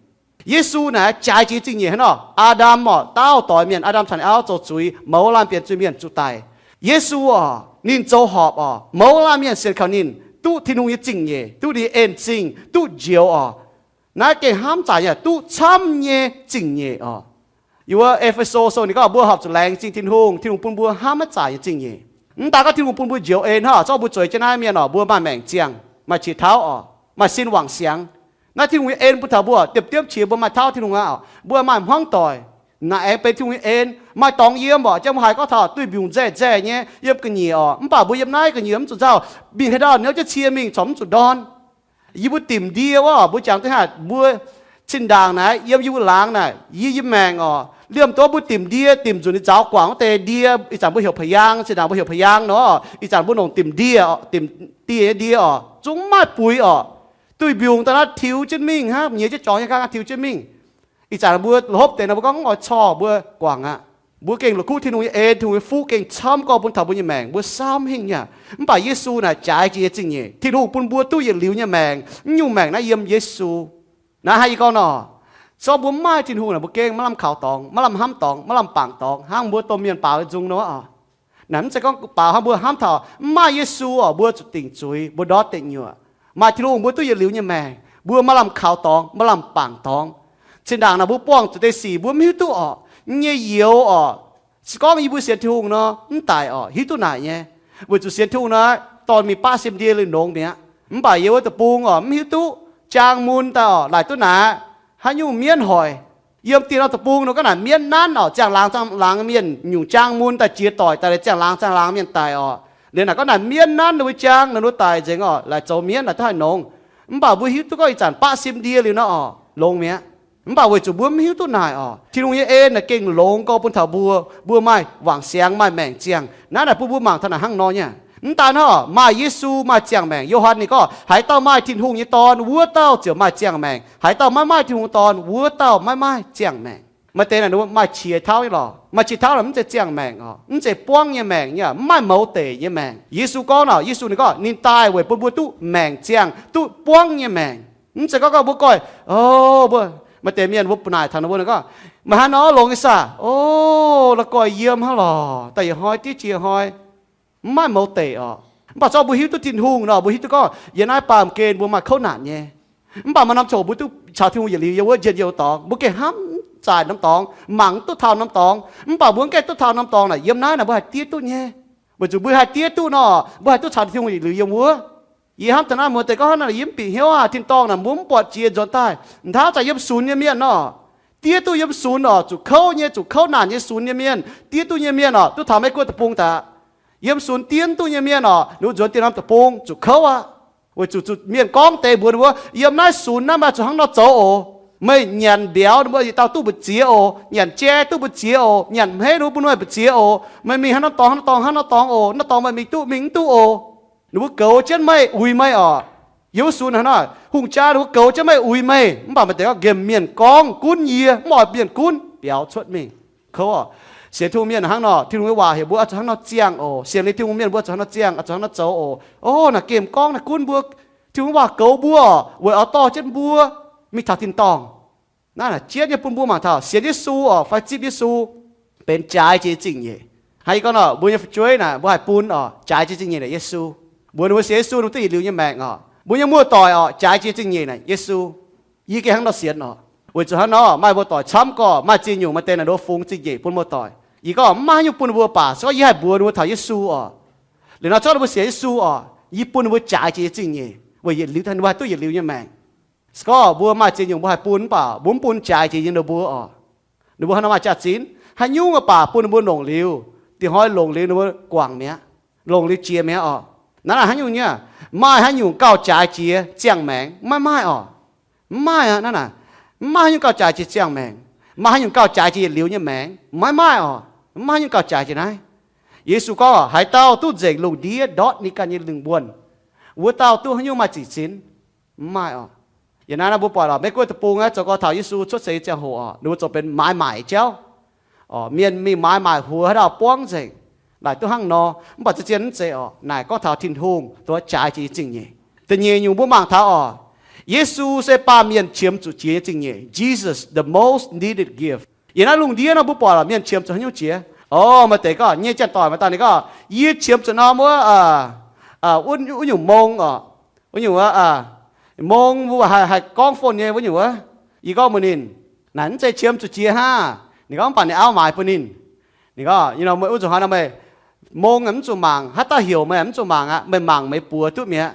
Yesu naaic jaaix jiex zingh nyeic hnangv nor. Aa^ndam oc, daauh doix mienh, Aa^ndam caux ninh auv zoux zuiz, mouz laanh bienx zuiz-mienh zuqc daic. Yesu oc, ninh zoux horpc oc, mouz laanh mienh sienx kaux ninh duqv Tin-Hungh nyei zingh nyeic, duqv ninh nyei en-zingh, duqv njoux oc. Naaiv gengh hnamv zaaic nyei, duqv camv nyei zingh nyeic oc. Yiem wuov E^fe^so Sou ninh gorngv mbuo horpc zuqc laengz zingh Tin-Hungh, Tin-Hungh bun mbuo hnamv maiv zaaic nyei zingh nyeic. Mv daaih gorngv Tin-Hungh bun mbuo njoux en hnangv, zorqv mbuo zueiz jienv naaiv mienh oc, mbuo maaih maengc ziangh, maaih qiex tauv oc, maaih sin wangc siangx. Naaiv Tin-Hungh nyei en bun taux mbuo, diemv diemv qiex mbuo maaih tauv Tin-Hungh aqv, mbuo maaih hmuangv doic. Naaic aengx benx Tin-Hungh nyei en. Maaih dorngx yiem oc, jang mbuo haiz gorngv taux duih mbiungc nzaih nzaih nyei yiem ga'nyiec oc, mv baac mbuo yiem naaiv ga'nyiec mv zuqc nzauh, mingh haaix ndau niouv jienv cie mingh corc mv zuqc ndorn. Yie mbuo dimc ndie wuov, mbuo jangx duqv haaix, mbuo zinh ndaangc naaiv yiem yie mbuo laangz naaic, yie yiem maengc oc, liemh dov mbuo dimc ndie, dimc nzunc ninh nzaaux guangc wuov deix ndie, ih zanc mbuo heuc พยางค์, zinh ndaangc mbuo heuc พยางค์ nor, ih zanc mbuo longc dimc ndie, dimc dieh nyei ndie oc, zungv mv maaih buix oc. Duih mbiungc daaih naaiv tiux jienv mingh hnangv, nyiex jienv jorngx nyei nqaang tiux jienv mingh. Ih zanc mbuo hopv deix nor mbuo gorngv mv oix corc mbuo guangc aqv. Mbuo gengh la'kuqv Tin-Hungh nyei en, Tin-Hungh nyei fuqv gengh camv gorx bun taux mbuo nyei maengc, mbuo samv hingh nyei. Mv baac Yesu naaic jaaix jiex nyei zingh nyeic. Tin-Hungh bun mbuo duqv yietc liuz nyei maengc, mv nyungc maengc naaiv yiem Yesu. Naaiv hnangv yie gorngv nor, se gorngv mbuo mv maaih Tin-Hungh naaic, mbuo gengh maiv lamh kaux dorngx, maiv lamh hnamv dorngx, maiv lamh bangc dorngx hnangv mbuo domh mienh baaux nzung nor oc. Naaic mv zeiz gorngv baaux hnangv mbuo hnamv taux mv maaih Yesu oc, mbuo zuqc dingc zuiz, mbuo ndortv deic nyuoqc. Maaih Tin-Hungh mbuo duqv yietc liuz nyei maengc, mbuo maiv lamh kaux dorngx, maiv lamh bangc dorngx. Zinh ndaangc naaic mbuo buangh zuqc deix sic mbuo mv hiuv duqv oc. Nyei youz oc, se gorngv yie mbuo sienx Tin-Hungh nor mv daic oc, hiuv duqv naaic nyei. Weic zuqc sienx Tin-Hungh nor, dorn mingh baqv siem ndie liuz longx mi'aqv. Mv baac yiem wuov deic-bung oc, mv hiuv duqv jaang mun daaih oc, laaic duqv naaic haaix nyungc mienv hoic. Yiem dieh norm deic-bung nor gorngv naaic mienv nanv oc, ziangh laangz ziangh laangz mienh nyungc jaang mun daaih jiex doic daaih, ziangh laangz ziangh laangz mienh daic oc. Liuz naaic gorngv naaic mienv nanv ninh mbuo jaang, ninh mbuo daic nzengc oc, laaic zoux mienv laaic duqv haih nongx. Mv baac mbuo hiuv duqv gorngv ih zanc baqv siem ndie liuz nor oc, longx mi'aqv. Mv baac weic zuqc mbuo mv hiuv duqv naaic oc, Tin-Hungh nyei en naaic gengh longx gorx bun taux mbuo, mbuo maaih wangc siangx, maaih maengc ziangh. Naaiv naaic bun mbuo mangc taux naaic hnangv nor nyei. Mv daan hnangv, maaih Yesu maaih ziangh maengc. Yo^han ninh gorngv, haaix dauh maaih Tin-Hungh nyei Dorn, wuov dauh ziouc maaih ziangh maengc. Haaix dauh maiv maaih Tin-Hungh Dorn, wuov dauh maiv maaih ziangh maengc. Maaih deix naaic ninh mbuo maaih qiex tauv nyei lorqc. Maaih qiex tauv naaic mv zeiz ziangh maengc oc, mv zeiz buangv nyei maengc nyei, mv maaih mouz deic nyei maengc. Yesu gorngv naaic, Yesu ninh gorngv ninh daaih weic bun mbuo duqv maengc ziangh, duqv buangv nyei maengc. Mv zeiz gorngv gorngv mbuo goiv, o, mbuo, maaih deix mienh mbuo naaic taux ninh mbuo gorngv, meih hnangv nor longx nyei saah? O, la'goih yiem hnangv lorqc, daaih yietc hnoi diev jiex hnoi. Mv maaih mouz deic oc. Mv baac zorqv mbuo hiuv duqv Tin-Hungh nor, mbuo hiuv duqv gorngv yiem naaiv baamh gen mbuo maaih kouv naanc nyei. Mv baac maaih norm ziangh hoc mbuo duqv caux Tin-Hungh yietc liuz yiem wuov njien-youh dorngx, mbuo gengh hnamv zaaic norm dorngx, mangc duqv taux norm dorngx. Mv baac mbuo mv gaengh duqv taux norm dorngx naaic, yiem naaiv naaic mbuo haih diev duqv nyei. Weic zuqc mbuo haih diev duqv nor, mbuo haih duqv caux Tin-Hungh yietc liuz yiem wuov. Yie hnamv taux naaiv, mbuo deix gorngv hnangv naaic yie mv bieqc hnyouv aac, tin-dorngh naaic mbuo mv buatc jiex nzuonx daaih. M'nqa'haav zanc yiem sunx nyei mienh nor, diev duqv yiem sunx oc, zuqc kouv nyei, zuqc kouv naanc nyei sunx nyei mienh, diev duqv nyei mienh oc, duqv taux Meiv Guoqv deic-bung daaih. Yiem sunx diev duqv nyei mienh oc, ninh mbuo nzuonx dieh norm deic-bung zuqc kouv aqv. Weic zuqc zuqc mienh gorngv deix mbuox ninh mbuo, yiem naaiv sunx naaiv maaih zuqc hnangv nor zoux oc. Meih nyanc mbiauz ninh mbuo yietc dauh duqv mbu'ziex oc, nyanc jai duqv mbu'ziex oc, nyanc hmeiv ninh mbuo bun meih mbu'ziex oc. Meih mingh hnangv nor dorngx, hnangv nor dorngx, hnangv nor dorngx oc, naaiv dorngx meih mingh duqv, mingh mv duqv oc. Ninh mbuo goux jienv meih, uix meih oc. Yiem wuov sunx hnangv nor, hungh jaa ninh mbuo goux jienv meih, uix meih. Mv baac maaih deix gorngv nqemh mienh gorngv gunv yie, mv oix mienh gunv, biaux cuotv mingh. Kouv oc. Sienx Tin-Hungh mienh hnangv nor, Tin-Hungh nyei waac heuc mbuo oix zuqc hnangv nor ziangh oc. Sienx liuz Tin-Hungh mienh mbuo zuqc hnangv nor ziangh, oix zuqc hnangv nor zoux oc. Ov, naaic gemh gorngv naaic gunv mbuo, Tin-Hungh waac goux mbuo oc, weic oix dorh jienv mbuo mingh taux tin-dorngh. Naaiv naaic jienv nyei bun mbuo mangc taux sienx Yesu oc, fai zipv Yesu benx jaaix jiex zingh nyeic. Hnangv yie gorngv nor, mbuo nyei fu'jueiv naaic mbuo haih bun oc, jaaix jiex zingh nyeic naaic Yesu. Mbuox ninh mbuo sienx Yesu ninh mbuo duqv yietc liuz nyei maengc oc. Mbuo nyei muoz-doic oc, jaaix jiex zingh nyeic naaic Yesu. Yie gengh hnangv nor sienx oc. Weic zuqc hnangv nor, maaih muoz-doic camv gorqv maaih ziex nyungc maaih deix naaic nduov fungx zingh nyeic bun muoz-doic. Yie gorngv mv maaih haaix nyungc bun ninh mbuo baac se gorngv yie haih mbuox ninh mbuo taux Yesu oc. Liuz nor zorqv ninh mbuo sienx Yesu oc, yie bun ninh mbuo jaaix jiex zingh nyeic weic yietc liuz ninh mbuo haih duqv yietc liuz nyei maengc. Se gorngv mbuo maaih ziex nyungc mbuo haih bun mv baac mbuo mv bun jaaix jiex yiem ninh mbuo oc. Ninh mbuo hnangv nor maaih jaax-zinh, haaix nyungc mv baac bun ninh mbuo longc liuz, diex hnoi longc liuz ninh mbuo guangc mi'aqv, longc liuz jiex mi'aqv oc. Naaiv naaic haaix nyungc nyei, maaih haaix nyungc gauh jaaix jiex ziangh maengc? Maiv maaih oc. Mv maaih aqv naaiv naaic. Mv maaih haaix nyungc gauh jaaix jiex ziangh maengc. Maaih haaix nyungc gauh jaaix jiex yietc liuz nyei maengc? Maiv maaih oc. Mv maaih haaix nyungc gauh jaaix jiex naaiv. Yesu gorngv, haaix dauh duqv nzengc lungh ndiev ndortv ninh ganh nyei lingh wuonh, wuov dauh duqv haaix nyungc maaih ziqc zinx? Mv maaih oc. Yiem naaiv nor mbuo buatc oc, Meiv Guoqv deic-bung aeqv, zoux gorx taux Yesu cuotv seix ziangh hoc oc, ninh mbuo zoux benx maaiz maaic jauv oc, mienh mingh maaiz maaic huox haaix dauh buangv nzengc, laaic duqv hnangv nor. Mv baac zien-zien mv zeiz oc. Naaic gorngv taux Tin-Hungh dongh jaaix jiex nyei zingh nyeic. Da'nyeic nyungc mbuo mangc taux oc, Yesu se baamh mienh qiemx zuqc jiex nyei zingh nyeic. Jesus, the most needed gift. Yiem naaiv lungh ndiev nor mbuo buatc oc, mienh qiemx zuqc haaix nyungc jiex? Oc, maaih deix gorngv nyei janx-doic maaih dauh ninh gorngv, yie qiemx zuqc norm wuov, wuov nyungc mong oc, wuov nyungc wuov, mong mbuo haih, haih gorngv phone nyei wuov nyungc wuov. Yie gorngv mbuox ninh, naaic mv zeiz qiemx zuqc jiex hnangv. Ninh gorngv mv baac ninh auv maaiz bun ninh. Ninh gorngv, wuov nzunc hnoi nor meih mong mv zuqc mangc, haaix dauh heuc meih mv zuqc mangc aqv, meih mangc meih buoz duqv mi'aqv.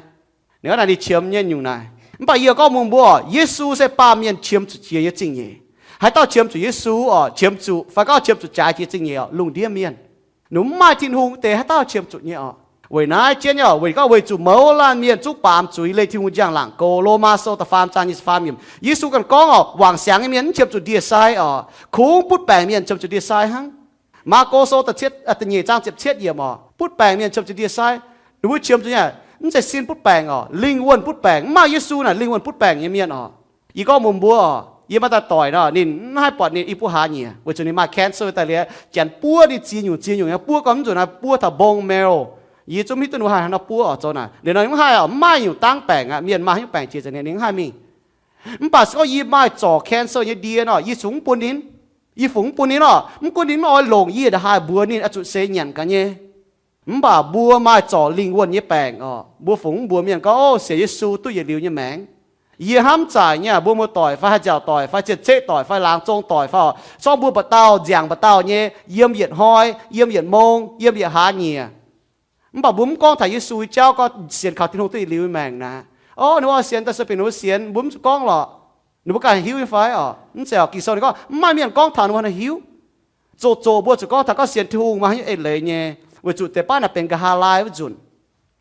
Ninh gorngv naaic ninh qiemx nyei nyungc naaic. Mv baac yie gorngv mbuox mbuo oc, Yesu se baamh mienh qiemx zuqc jiex nyei zingh nyeic. Haaix dauh qiemx zuqc Yesu oc, qiemx zuqc fai gorngv qiemx zuqc jaaix jiex zingh nyeic oc, lungh ndiev mienh. Ninh mv maaih Tin-Hungh deix haaix dauh qiemx zuqc nyei oc. Weic naaiv jienv nyei oc, weic gorngv weic zuqc mouz laanh mienh zungv baamz zuiz leih Tin-Hungh njang-laangc goux. Lomaa Sou da'faam zaang nyic ziepc faam yiemc. Yesu ganh gorngv oc, wangc siangx nyei mienh mv qiemx zuqc ndie-sai oc, kungx butv baengc mienh qiemx zuqc ndie-sai hnangv. Maako Sou da'nyeic zaang ziepc cietv yiemc oc, butv baengc mienh qiemx zuqc ndie-sai. Ninh mbuo qiemx zuqc nyei mv zeiz sin butv baengc oc, lingh wuonh butv baengc. Mv maaih Yesu naaic lingh wuonh butv baengc nyei mienh oc. Yie gorngv mbuox mbuo oc, yie maaih dauh doic nor, ninh mv haih buatc ninh i buv hlaax nyieqc, weic zuqc ninh maaih cancer daaih liuz, janx buov ninh ziex nyungc ziex nyungc nyei, buov gorngv mv nzunc naaiv buov taux bone marrow. Yie zungv mv hiuv duqv ninh mbuo haih hnangv naaiv buov oc, zoux naaic. Liuz nor ninh mv haih oc, mv maaih nyungc dangv baengc aqv, mienh maaih haaix nyungc baengc jiex za'gengh ninh mv haih mingh. Mv baac se gorngv yie maaih zorc cancer nyei ndie nor, yie fungx mv bun ninh. Yie fungx mv bun ninh oc, mv gunv ninh mv oix longc, yie ndaaih haih mbuox ninh oix zuqc seix nyanc gaax nyei. Mv baac mbuo maaih zorc lingh wuonh nyei baengc oc, mbuo fungx mv mbuox mienh gorngv, ov, sienx Yesu duqv yietc liuz nyei maengc. Yie hnamv zaaic nyei, mbuo muoz-doic fai haih nziaauc doic fai zien ceqv doic fai laangz zong doic fai oc, se gorngv mbuo mba'dauh nziangc mba'dauh nyei, yiem yietc hnoi, yiem yietc mong, yiem yietc hlaax nyieqc. Mv baac mbuo mv gorngv taux Yesu nyei jauv gorngv sienx kaux Tin-Hungh duqv yietc liuz nyei maengc naaic. Ov, ninh mbuo oix sienx daaih se bienh ninh mbuo sienx, mbuo mv zuqc gorngv lorqc. Ninh mbuo ganh hiuv nyei fai oc? Mv zeiz oc. Ging-Sou ninh gorngv mv maaih mienh gorngv taux ninh mbuo hiuv. Zoqc zoqc mbuo zuqc gorngv taux gorngv sienx Tin-Hungh maaih haaix nyungc eix leiz nyei, weic zuqc deix baav naaic benx nqa'haav laai wuov nzunc.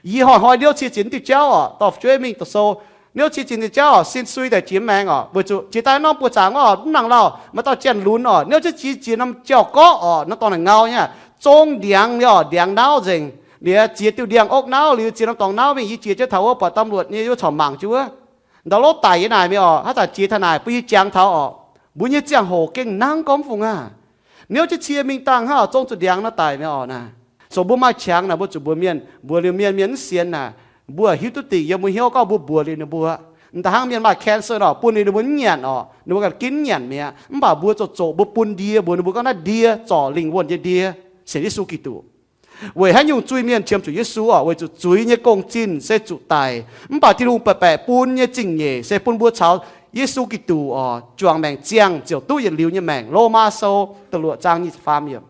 Yie hnoi-hnoi niouv cie ziex diuh jauv oc, dorh fu'jueiv mingh doqc sou. Niouv cie ziex diuh jauv oc, sin sui daaih jiex maengc oc, weic zuqv jiex daaih norm buoz zaangc oc, mv nangc lauh, maaih dauh janx-lunx oc, niouv cie ziex ziex norm jauv-gorqv oc, norm dorngx naaic ngau nyei, zong ndiangx nyei oc, ndiangx nauv nzengc. Liuz ziex diuh ndiangx-okv nauv liuz, ziex norm dorngx nauv mingh, yie jiex jienv taux wuov buatc ตำรวจ nyei, yie wuov corc mangc jienv wuov. Ndau lov daic nyei naaic mingh oc, haaix zanc jiex taux naaic bun yie jangx taux oc. Mbuo nyei ziangh hoc gengh nangv gormx fungc aqv. Niouv jienv cie mingh dangh hnangv oc, zong zuqc ndiangx nor daic mingh oc naaic. Sou mbuo maaih qangx naaic, mbuo zuqc mbuox mienh, mbuox liuz mienh, mienh mv sienx naaic, mbuo hiuv duqv dingc yiem mbuo hnyouv gorngv mbuo mbuox liuz ninh mbuo. M'daaih hnangv mienh maaih cancer oc, bun liuz ninh mbuo mv nyanc oc, ninh mbuo ganh ginv mv nyanc mi'aqv. Mv baac mbuo zoqc zoqc mbuo bun ndie, mbuox ninh mbuo gorngv naaiv ndie zorc lingh wuonh nyei ndie, sienx Yesu Giduc. Weic haaix nyungc zuiz-mienh qiemx zuqc Yesu oc? Weic zuqc zuiz nyei gong-zinh se zuqc daic, mv baac Tin-Hungh baeqc baeqc bun nyei zingh nyeic se bun mbuo caux Yesu Giduc oc juangc maengc ziangh ziouc duqv yietc liuz nyei maengc. Lomaa Sou da'luoqc zaang nyic ziepc faam yiemc.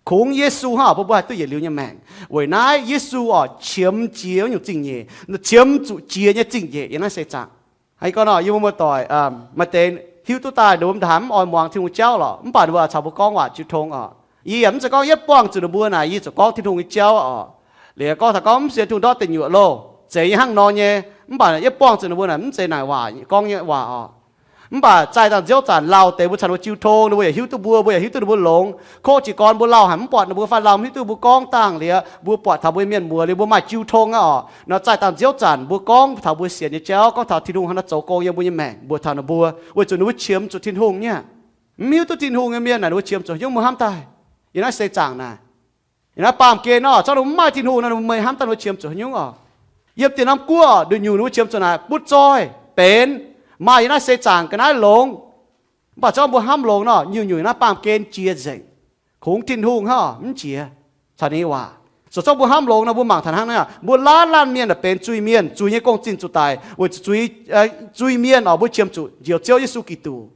Kungx Yesu hnangv oc bun mbuo haih duqv yietc liuz nyei maengc. Weic naaiv Yesu oc qiemx jiex wuov nyungc zingh nyeic, qiemx zuqc jiex nyei zingh nyeic yiem naaiv seix zaangc. Hnangv yie gorngv nor, yie mbuo muoz-doic, maaih deix hiuv duqv daaih ninh mbuo m'daaih hnamv mv oix muangx Tin-Hungh jauv lorqc, mv baac ninh mbuo caux mbuo gorngv waac jiu tong oc. Yie yaac mv zeiz gorngv yietv buangh zuqc ninh mbuo naaic yie ziouc gorngv Tin-Hungh nyei jauv oc. Liuz gorngv taux gorngv mv sienx Tin-Hungh ndortv deic nyuoqc loh, zeiz nyei hnangv nor nyei. Mv baac yietv buangh zuqc ninh mbuo naaic mv zeiz naaic waac gorngv nyei waac oc. Mv baac zaih dangh nziouv zanc lauh deix mbuo caux ninh mbuo jiu tong, ninh mbuo yaac hiuv duqv mbuo, mbuo yaac hiuv duqv ninh mbuo longx. Kov jiez gorn mbuo lauh haic mv buatc ninh mbuo fai lauh mv hiuv duqv mbuo gorngv dangh liuz, mbuo buatc taux mbuo nyei mienh muoz liuz mbuo maaih jiu tong aqv oc. Nor zaih dangh nziouv zanc mbuo gorngv taux mbuo sienx nyei jauv, gorngv taux Tin-Hungh hnangv naaiv zoux gong yiem mbuo nyei maengc mbuox taux ninh mbuo, weic zuqc ninh mbuo qiemx zuqc Tin-Hungh nyei. Mv hiuv duqv Tin-Hungh nyei mienh naaic ninh mbuo qiemx zuqc hnyouv mbuo hnamv daaih. Yiem naaiv seix zaangc naaic, yiem naaiv baamh gen nor, zorqv ninh mbuo mv maaih Tin-Hungh nor, ninh mbuo meix hnamv daaih ninh mbuo qiemx zuqc haaix nyungc oc? Yiem dieh norm guoqv nduqc nyungc ninh mbuo qiemx zuqc naaic butv zoih benx. Maaih yiem naaiv seix zaangc ga'naaiv longx, mv baac zorqv mbuo hnamv longx nor, nyungc-nyungc yiem naaiv baamh gen jiex nzengc. Kungx Tin-Hungh hnangv mv jiex caux ninh nyei waac. Zoux zorqv mbuo hnamv longx nor, mbuo mangc taux hnangv naaiv, mbuo laanh laanh mienh benx zuiz-mienh, zuiz nyei gong-zinh zuqc daic weic zuiz, zuiz-mienh oc, mbuo qiemx zuqc njoux Ziouv Yesu Giduc.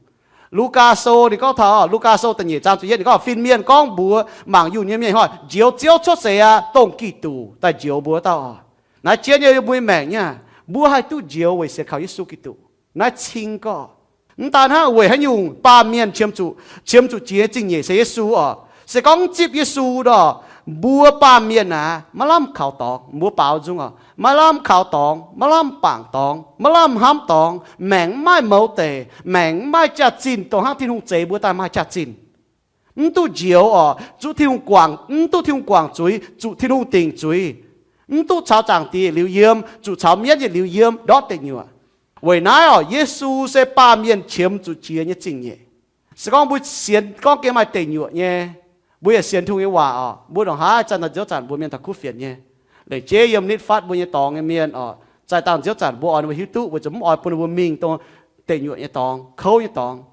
Lugaa Sou ninh gorngv taux, Lugaa Sou da'nyeic zaang ziepc yietv ninh gorngv, fin-mienh gorngv mbuox mangc yunh nyei mienh hnoi, njoux Ziouv cuotv seix aqv, dongh Giduc daaih njoux mbuo dauh oc. Naaiv jienv nyei mbuo nyei maengc nyei, mbuo haih duqv njoux weic sienx kaux Yesu Giduc. Naaiv cing gorqv. Mv daan hnangv, weic haaix nyungc baamh mienh qiemx zuqc, qiemx zuqc jiex nyei zingh nyeic se Yesu oc. Se gorngv mv zipv Yesu nor, mbuo baamh mienh naaic maiv lamh kaux dorngx, mbuo baaux nzung oc, maiv lamh kaux dorngx, maiv lamh bangc dorngx, maiv lamh hnamv dorngx, maengc mv maaih mouz deic, maengc mv maaih jaax-zinh dongh hnangv Tin-Hungh zeix mbuo daaih maaih jaax-zinh. Mv duqv njoux oc, zuqc Tin-Hungh guangc, mv duqv Tin-Hungh guangc zuiz, zuqc Tin-Hungh dingc zuiz. Mv duqv caux Zaangc Diex yietc liuz yiem, zuqc caux mienv yietc liuz yiem ndortv deic nyuoqc. Weic naaiv oc, Yesu se baamh mienh qiemx zuqc jiex nyei zingh nyeic. Se gorngv mbuo sienx gorngv gengh maaih deic nyuoqc nyei, mbuo yaac sienx Tin-Hungh nyei waac oc, mbuo ndongc haaix zanc daaih nziouv zanc mbuo mienh taux kuv fienx nyei. Leiz jeiv yiem nitv fatv mbuo nyei dorngx nyei mienh oc, zaih dangh nziouv zanc mbuo oix ninh mbuo hiuv duqv weic zuqc mv oix bun ninh mbuo mingh dongh deic nyuoqc nyei dorngx, kouv nyei dorngx.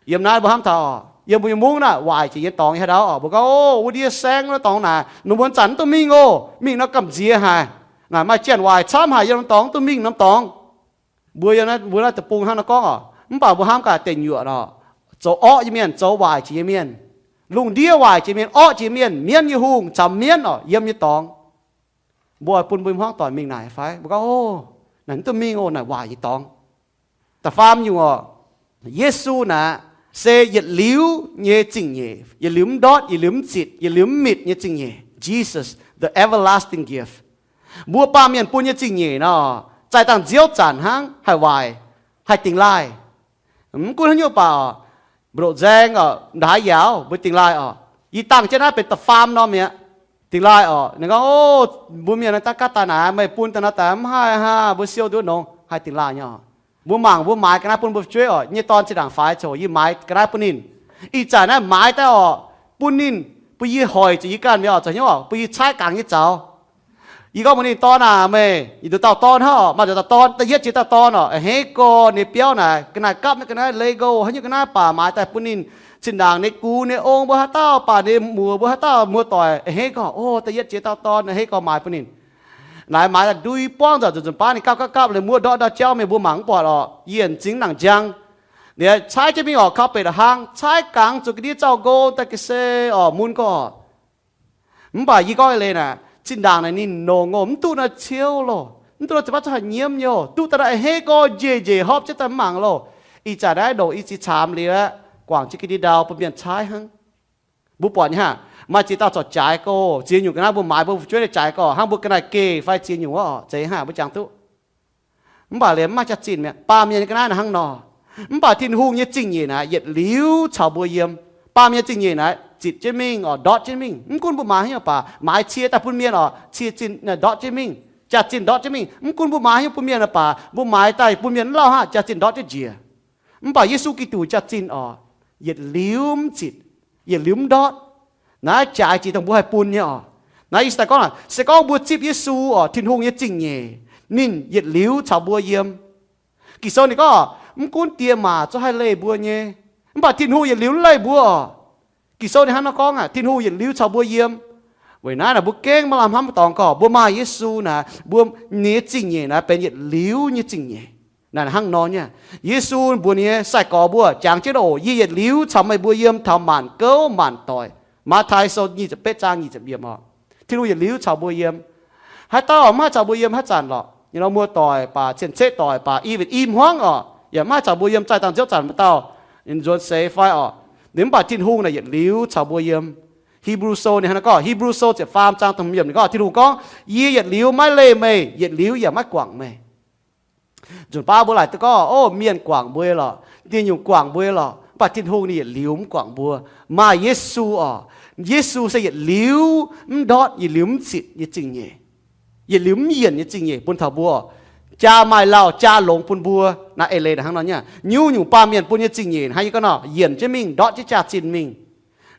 Yiem naaiv mbuo hnamv taux oc, yiem mbuo nyei mungv naaic waaic jiex nyei dorngx nyei haaix dauh oc, mbuo gorngv, O, wuov ndiev saengv wuov dorngx naaic, ninh mbuo zanc mv duqv mingh oc. Mingh nor gamh nziex haic. Naaic maaih janx waaic camv haic, yiem norm dorngx mv duqv mingh norm dorngx. Mbuo yiem naaiv, mbuo naaiv deic-bung hnangv nor gorngv oc, mv baac mbuo hnamv gaax deic nyuoqc oc, zoux orqv nyei mienh, zoux waaic jiex nyei mienh, lungh ndiev waaic jiex mienh, orqv jiex mienh, mienv nyei hungh caux mienv oc, yiem nyei dorngx. Mbuo oix bun mbuo hmuangv doic mingh naaic fai? Mbuo gorngv, O, naaic mv duqv mingh oc, naaic waaic nyei dorngx. Da'faam nyungc oc, Yesu naaic se yietc liuz nyei zingh nyeic, yietc liuz mv ndortv, yietc liuz mv zitc, yietc liuz mv mitc nyei zingh nyeic. Jesus, the everlasting gift. Mbuo baamh mienh bun nyei zingh nyeic nor, zaih dangh nziouv zanc hnangv haih waaic, haih dingx laaih. Mv gunv haaix nyungc baac oc, mbu'ndongx nzaeng oc, ndaaix yaauc mbuo dingx laaih oc. Yie dangh jienv naaiv benx da'faam norm mi'aqv. Dingx laaih oc. Ninh gorngv, O, mbuo mienh naaiv daaih gaav daaih naaic, meih bun daaih nor daaih mv haih haa, mbuo siou nduov nongx, haih dingx laaih nyei oc. Mbuo mangc mbuo maaiz ga'naaiv bun mbuo fu'jueiv oc, nyei dorn zinh ndaangc faix coc yie maaiz ga'naaiv bun ninh. Ih zanc naaiv maaiz daaih oc, bun ninh, bun yie hoic zuqc yie ganh mi'aqv oc, zoux hnyouv oc, bun yie caaiv gangx nyei zaux. Yie gorngv mbuox ninh, Dorn aac, meih nduqc dauh dorn hnangv oc, maaih nduqc dauh dorn, da'yietv jiex dauh dorn oc, a'hneiv gorx ninh biauv naaic, ga'naaiv gapv nyei ga'naaiv Lego haaix nyungc ga'naaiv baac maaiz daaih bun ninh. Zinh ndaangc ninh gux ninh ong mbuo haaix dauh baac ninh muoc mbuo haaix dauh muoz-doic a'hneiv gorx, O, da'yietv jiex dauh dorn, a'hneiv gorx maaiz bun ninh. Naaic maaiz daaih ndui buangv nzauc nzunc nzunc baav ninh gapv gapv gapv, ninh muoqv ndortv ndortv jauv mingh, mbuo mangc mv buatc oc, yienh zingx mv nangc njang. Ninh caaiv jienv mingh oc, carpet hnangv, caaiv gangx zuqc ga'ndiev zauh nqo daaih ga'sie oc, mun gorx. Mv baac yie gorngv eix leiz naaic, zinh ndaangc naaic ninh nongc oc, mv duqv naaiv ciouv loh, mv duqv naaiv ziepc batv zungv haih nyiemv nyei oc, duqv daaih naaiv a'hneiv gorx njiec njiec hopv jienv daaih mv mangc loh. Ih zanc naaiv ndongc i ziex caamx liuz aqv, guangc jienv ga'ndiev ndau bun mienh caaiv hnangv. Mbuo buatc nyei hnangv, maaih ziex dauh corc jaaix gorx, ziex nyungc ga'naaiv mbuo maaiz mbuo fu'jueiv nyei jaaix gorx hnangv, mbuo ga'naaiv geh fai ziex nyungc wuov oc, zeiz hnangv mbuo jangx duqv. Mv baac liemh mv maaih jaax-zinh mi'aqv. Baamh mienh nyei ga'naaiv naaic hnangv nor. Mv baac Tin-Hungh nyei zingh nyeic naaic yietc liuz caux mbuo yiem. Baamh mienh zingh nyeic naaic zitc jienv mingh oc, ndortv jienv mingh. Mv gunv mbuo maaiz haaix nyungc baac, maaiz cie daaih bun mienh oc, cie zinh ndortv jienv mingh, jaax-zinh ndortv jienv mingh. Mv gunv mbuo maaiz haaix nyungc bun mienh baac, mbuo maaiz daaih bun mienh mv lauh hnangv, jaax-zinh ndortv jienv njiec. Mv baac Yesu Giduc jaax-zinh oc, yietc liuz mv zitc, yietc liuz mv ndortv. Naaiv jaaix jiex dongh mbuo haih bun nyei oc. Naaiv yie daaih gorngv, se gorngv mbuo zipv Yesu oc, Tin-Hungh nyei zingh nyeic, ninh yietc liuz caux mbuo yiem. Ging-Sou ninh gorngv, mv gunv diex maac zungv haih leih mbuo nyei, mv baac Tin-Hungh yietc liuz mv leih mbuo oc. Ging-Sou ninh hnangv nor gorngv aqv, Tin-Hungh yietc liuz caux mbuo yiem. Weic naaiv naaic mbuo gengh maaih lamh hnamv dorngx gorngv mbuo maaih Yesu naaic, mbuo nyei zingh nyeic naaic benx yietc liuz nyei zingh nyeic. Naaic hnangv nor nyei. Yesu mbuox ninh nyei sai-gorx mbuo, jangx jienv oc, yie yietc liuz caux meih mbuo yiem taux maanc gouv maanc doic. Matv^tai Sou nyic ziepc betv zaang nyic ziepc yiemc oc. Tin-Hungh yietc liuz caux mbuo yiem. Haaix dauh mv haih caux mbuo yiem haaix zanc lorqc. Nyei nor muoz-doic baac, cien-ceqv doic baac, i wetc i hmuangv oc, yaac mv haih caux mbuo yiem zaih dangh nziouv zanc mbuo dauh nzuonx seix fai oc. Ninh mv baac Tin-Hungh naaic yietc liuz caux mbuo yiem. Hipv^lu Sou ninh hnangv naaiv gorngv, Hipv^lu Sou ziepc faam zaang da'hmz yiemc ninh gorngv, Tin-Hungh gorngv, yie yietc liuz maiv leih meih, yietc liuz yaac maiv guangc meih. Nzunc baav mbuo laaic duqv gorngv, o, mienh guangc mbuo lorqc, dieh nyungc guangc mbuo lorqc, mv baac Tin-Hungh ninh yietc liuz mv guangc mbuo. Maaih Yesu oc. Yesu se yietc liuz mv ndortv, yietc liuz mv zitc nyei zingh nyeic, yietc liuz mv yienc nyei zingh nyeic bun taux mbuo. Jaa maaih lauh jaa longx bun mbuo. Naaiv eix leiz naaic hnangv nor nyei. Nyungc-nyungc baamh mienh bun nyei zingh nyeic hnangv yie gorngv nor, yienc jienv mingh, ndortv jienv jaax-zinh mingh.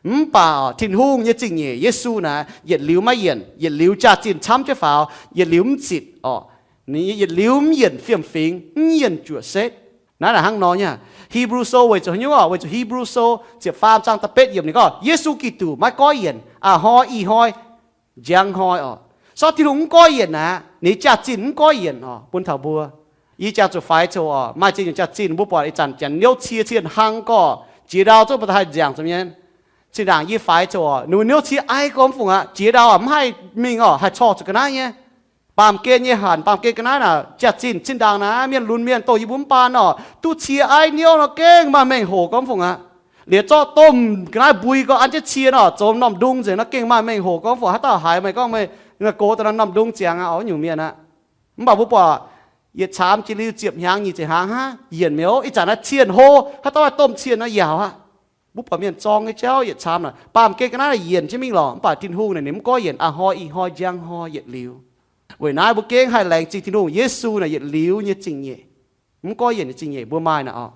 Mv baac Tin-Hungh nyei zingh nyeic, Yesu naaic, yietc liuz maiv yienc, yietc liuz jaax-zinh camv jienv faaux, yietc liuz mv zitc orqc. Ninh yietc liuz mv yienc fiem-fingx, mv yienc juoqc setv. Naaiv naaic hnangv nor nyei. Hipv^lu Sou weic zuqc haaix nyungc orqc? Weic zuqc Hipv^lu Sou ziepc faam zaang da'betv yiemc ninh gorngv Yesu Giduc maiv goiv yienc, a'hnoi ih hnoi njang hnoi orqc. Sortv Tin-Hungh mv goiv yienc aqv, ninh jaax-zinh mv goiv yienc orqc. Bun taux mbuo, yie jangx zuqc faix coc orqc, maaih ziex nyungc jaax-zinh mbuo buatc ih zanc janx niouv cie, cie hang gorqv, jiex ndau zungv mbuo da'haih nziangc zomh nyei. Zinh ndaangc yie faix coc orqc, ninh mbuo niouv cie aiv gorqv mv fungc aqv, jiex ndau mv haih mingh orqc, haih corc zuqc ga'naaiv nyei. Baamh gen nyei hanc, baamh gen ga'naaiv naaic jaax-zinh. Zinh ndaangc naaic mienh lunx mienh dongh yie mbuo mv baan orqc, duqv cie aiv niouv nor gengh maaih mengh hoc gorqv mv fungc aqv. Liuz zorqv domh ga'naaiv mbui gorngv an jienv cie nor zoux norm ndung nzengc nor gengh maaih mengh hoc gorngv mv fungc. Haaix dauh haiz meih gorngv meih gox daaih nor norm ndung ziangx aqv, oix nyungc mienh aqv. Mv baac mbuo buatc yietc caamx jiex liuz ziepc hnyangx nyic ziepc hnyangx hnangv, yienc mi'aqv. Ih zanc naaiv cien hlo, haaix dauh domh cien nor yauc aqv. Mbuo buatc mienh zorng nyei jauv yietc caamx naaic, baamh gen ga'naaiv naaic yienc jienv mingh lorqc. Mv baac Tin-Hungh naaic ninh mv goiv yienc, a'hnoi ih hnoi njang hnoi yietc liuz. Weic naaiv mbuo gengh haih laengz zingh Tin-Hungh, Yesu naaic yietc liuz nyei zingh nyeic, mv goiv yienc nyei zingh nyeic mbuo maaih naaic orqc.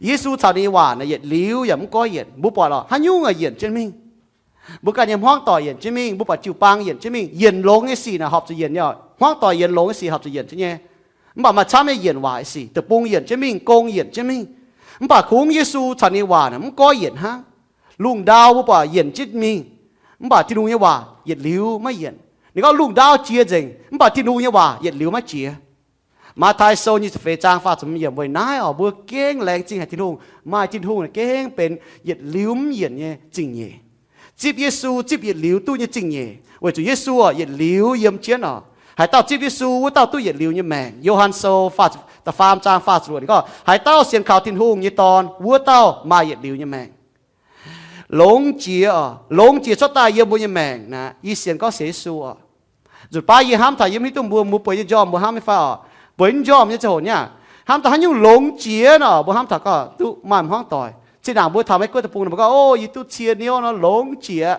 Yesu caux ninh nyei waac naaic yietc liuz yaac mv goiv yienc. Mbuo buatc lorqc, haaix nyungc yienc jienv mingh. Mbuo ganh nyei hmuangv doic yienc jienv mingh, mbuo buatc jiu-baang yienc jienv mingh, yienc longx nyei sic naaic horpc zuqc yienc nyei. Hmuangv doic yienx longx nyei sic horpc zuqc yienc jienv nyei. Mv baac maaih camv nyei yienc waaic sic, deic-bung yienc jienv mingh, gong yienc jienv mingh. Mv baac kungx Yesu caux ninh nyei waac naaic mv goiv yienc hnangv. Lungh ndau mbuo buatc yienc jienv mingh, mv baac Tin-Hungh nyei waac yietc liuz maiv yienc. Ninh gorngv lungh ndau jiex nzengc, mv baac Tin-Hungh nyei waac yietc liuz maiv jiex. Matv^tai Sou nyic ziepc feix zaang faah ziepc yiemc. Weic naaiv orqc, mbuo gengh laengz zingh haic Tin-Hungh, maaih Tin-Hungh naaic gengh benx yietc liuz mv yienc nyei zingh nyeic. Zipv Yesu zipv yietc liuz duqv nyei zingh nyeic, weic zuqc Yesu orqc yietc liuz yiem jienv orqc. Haaix dauh zipv Yesu, wuov dauh duqv yietc liuz nyei maengc. Yo^han Sou faah, da'faam zaang faah ziepc luoqc ninh gorngv, haaix dauh sienx kaux Tin-Hungh nyei Dorn, wuov dauh maaih yietc liuz nyei maengc. Longx jiex orqc, longx jiex cuotv daaih yiem mbuo nyei maengc naaic, yie sienx gorngv sienx Yesu orqc. Nzunc baav yie hnamv taux yie mv hiuv duqv mbuo, mbuo bueix nyei njormh mbuo hnamv nyei fai orqc? Bueix nyei njormh nyei ziangh hoc nyei aqv, hnamv taux haaix nyungc longx jiex nor, mbuo hnamv taux gorngv duqv maaih hmuangv doic. Zinh ndaangc mbuo taux Meiv Guoqv deic-bung mbuo gorngv, o, yie duqv cie niouv nor longx jiex.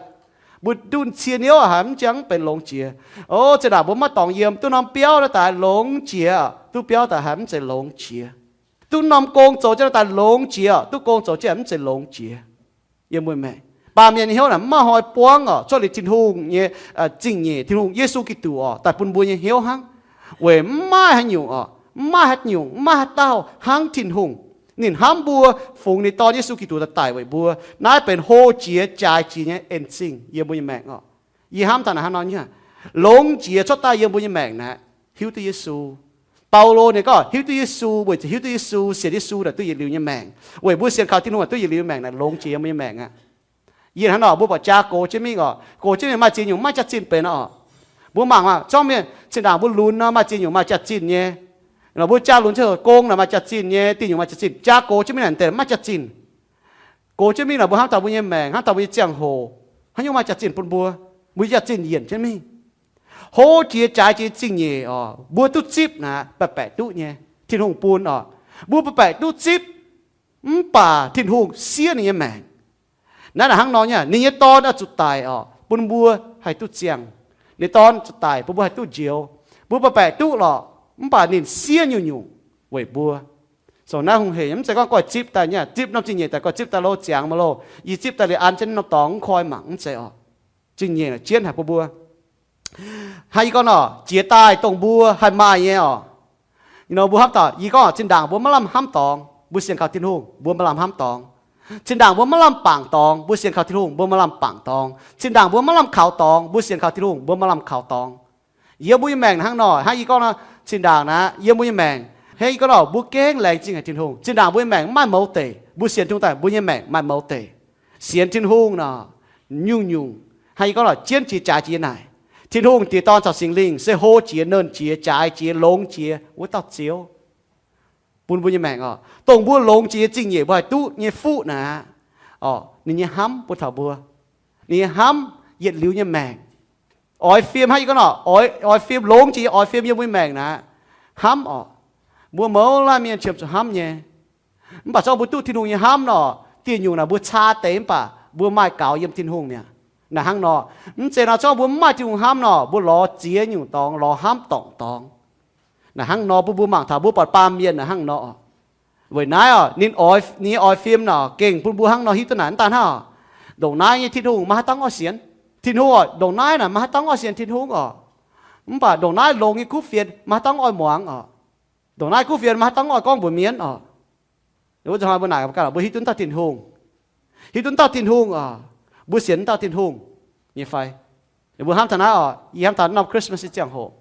Mbuo duqv cie niouv haiz mv jangx mv benx longx jiex. O, zinh ndaangc mbuo maiv dorngx yiem, duqv norm biauv nor daaih longx jiex, duqv biauv daaih haiz mv zeiz longx jiex. Duqv norm gong zoux jienv nor daaih longx jiex, duqv gong zoux jienv mv zeiz longx jiex. Yiem mbuo maengc, baamh mienh nyei hnyouv naaic mv maaih hnoi buangv orqc, cuotv liuz Tin-Hungh nyei zingh nyeic, Tin-Hungh Yesu Giduc orqc, daaih bun mbuo nyei hnyouv hnangv. Weic mv maaih haaix nyungc orqc, mv maaih haaix nyungc, mv maaih haaix dauh hnangv Tin-Hungh. Ninh hnamv mbuo, fungx ninh Dorn Yesu Giduc daaih daic weic mbuo. Naaiv benx hlo jiex jaaix jiex nyei en zingh yiem mbuo nyei maengc orqc. Yie hnamv taux naaic hnangv nor nyei, longx jiex cuotv daaih yiem mbuo nyei maengc naaic, hiuv duqv Yesu. Baulo ninh gorngv hiuv duqv Yesu, weic zuqc hiuv duqv Yesu, sienx Yesu naaic duqv yietc liuz nyei maengc. Weic mbuo sienx kaux Tin-Hungh naaic duqv yietc liuz nyei maengc naaic, longx jiex yiem mbuo nyei maengc aqv. Yie hnangv nor mbuo buatc jaa gox jienv mingh orqc, gox jienv mingh maaih ziex nyungc maiv jaax-zinh benx orqc. Mbuo mangc maah, zorngv mienh zinh ndaangc mbuo lunx nor maaih ziex nyungc maaih jaax-zinh nyei. Nor mbuo jaa lunx jienv gong naaic maaih jaax-zinh nyei, diuh nyungc maaih jaax-zinh. Jaa gox jienv mingh naaic deix maiv jaax-zinh. Gox jienv mingh naaic mbuo hnamv taux mbuo nyei maengc, hnamv taux mbuo nyei ziangh hoc, haaix nyungc maaih jaax-zinh bun mbuo? Mbuo nyei jaax-zinh yienc jienv mingh. Hlo jiex jaaix jiex zingh nyeic orqc, mbuo duqv zipv naaic baeqc baeqc duqv nyei, Tin-Hungh bun orqc. Mbuo baeqc baeqc duqv zipv, mv baac Tin-Hungh siev ninh nyei maengc. Naaiv naaic hnangv nor nyei, ninh nyei Dorn oix zuqc daic orqc, bun mbuo haih duqv ziangh. Ninh Dorn zuqc daic bun mbuo haih duqv njoux. Mbuo baeqc baeqc duqv lorqc, mv baac ninh siev nyungc-nyungc weic mbuo. Zoux naaiv hungh heic, mv zeiz gorngv goiv zipv daaih nyei, zipv norm zingh nyeic daaih goiv zipv daaih lo ziangx maiv loh. Yie zipv daaih liuz an jienv norm dorngx mv koi mangc, mv zeiz orqc. Zingh nyeic jienv haic bun mbuo. Hnangv yie gorngv nor, jiex daaih dongh mbuo haih maaih nyei orqc. Nor mbuo hnamv taux, yie gorngv zinh ndaangc mbuo maiv lamh hnamv dorngx, mbuo sienx kaux Tin-Hungh mbuo maiv lamh hnamv dorngx. Zinh ndaangc mbuo maiv lamh bangc dorngx, mbuo sienx kaux Tin-Hungh mbuo maiv lamh bangc dorngx. Zinh ndaangc mbuo maiv lamh kaux dorngx, mbuo sienx kaux Tin-Hungh mbuo maiv lamh kaux dorngx. Yiem mbuo nyei maengc hnangv nor, hnangv yie gorngv nor, zinh ndaangc naaic yiem mbuo nyei maengc, hnangv yie gorngv nor, mbuo gengh laengz zingh haic Tin-Hungh. Zinh ndaangc mbuo nyei maengc mv maaih mouz deic, mbuo sienx Tin-Hungh daaih mbuo nyei maengc maaih mouz deic. Sienx Tin-Hungh nor, nyungc-nyungc, hnangv yie gorngv nor, jienv jiex jaaix jiex naaic, Tin-Hungh Diex, Dorn caux Singx Lingh se hlo jiex, nernh jiex, jaaix jiex, longx jiex wuov dauh Ziouv bun mbuo nyei maengc orqc. Dongh mbuo longx jiex nyei zingh nyeic mbuo haih duqv nyei fuqv naaic, orqc, ninh nyei hnamv bun taux mbuo. Ninh nyei hnamv yietc liuz nyei maengc. Oix fim, hnangv yie gorngv nor, oix, oix fim, longx jiex nyei oix fim yiem mbuo nyei maengc naaic, hnamv orqc. Mbuo mouz laanh mienh qiemx zuqc hnamv nyei. Mv baac zorngv mbuo duqv Tin-Hungh nyei hnamv nor, dieh nyungc naaic mbuo caa deix mv baac mbuo maaih gaux yiem Tin-Hungh mi'aqv. Naaic hnangv nor, mv zeiz nor zorngv mbuo mv maaih Tin-Hungh hnamv nor, mbuo lorz ziex nyungc dorngx, lorz hnamv dorngc dorngx. Naaic hnangv nor bun mbuo mangc taux mbuo buatc baamh mienh naaic hnangv nor. Weic naaiv orqc, ninh oix, ninh nyei oix fim nor gengh bun mbuo hnangv nor hiuv duqv naaic mv daaih hnangv orqc. Ndongc naaiv nyei Tin-Hungh maaih haaix dauh oix sienx? Tin-Hungh oc, ndongc naaiv naaic maaih haaix dauh oix sienx Tin-Hungh oc? Mv baac ndongc naaiv longx nyei kuv fienx maaih haaix dauh oix muangx oc? Ndongc naaiv kuv fienx maaih haaix dauh oix gorngv mbuox mienh oc? Wuov zanc hnoi mbuo naaic gaax, mbuo hiuv duqv dauh Tin-Hungh, hiuv duqv dauh Tin-Hungh oc, mbuo sienx dauh Tin-Hungh nyei fai? Mbuo hnamv taux naaiv oc, yie hnamv taux norm Christmas nyei ziangh hoc,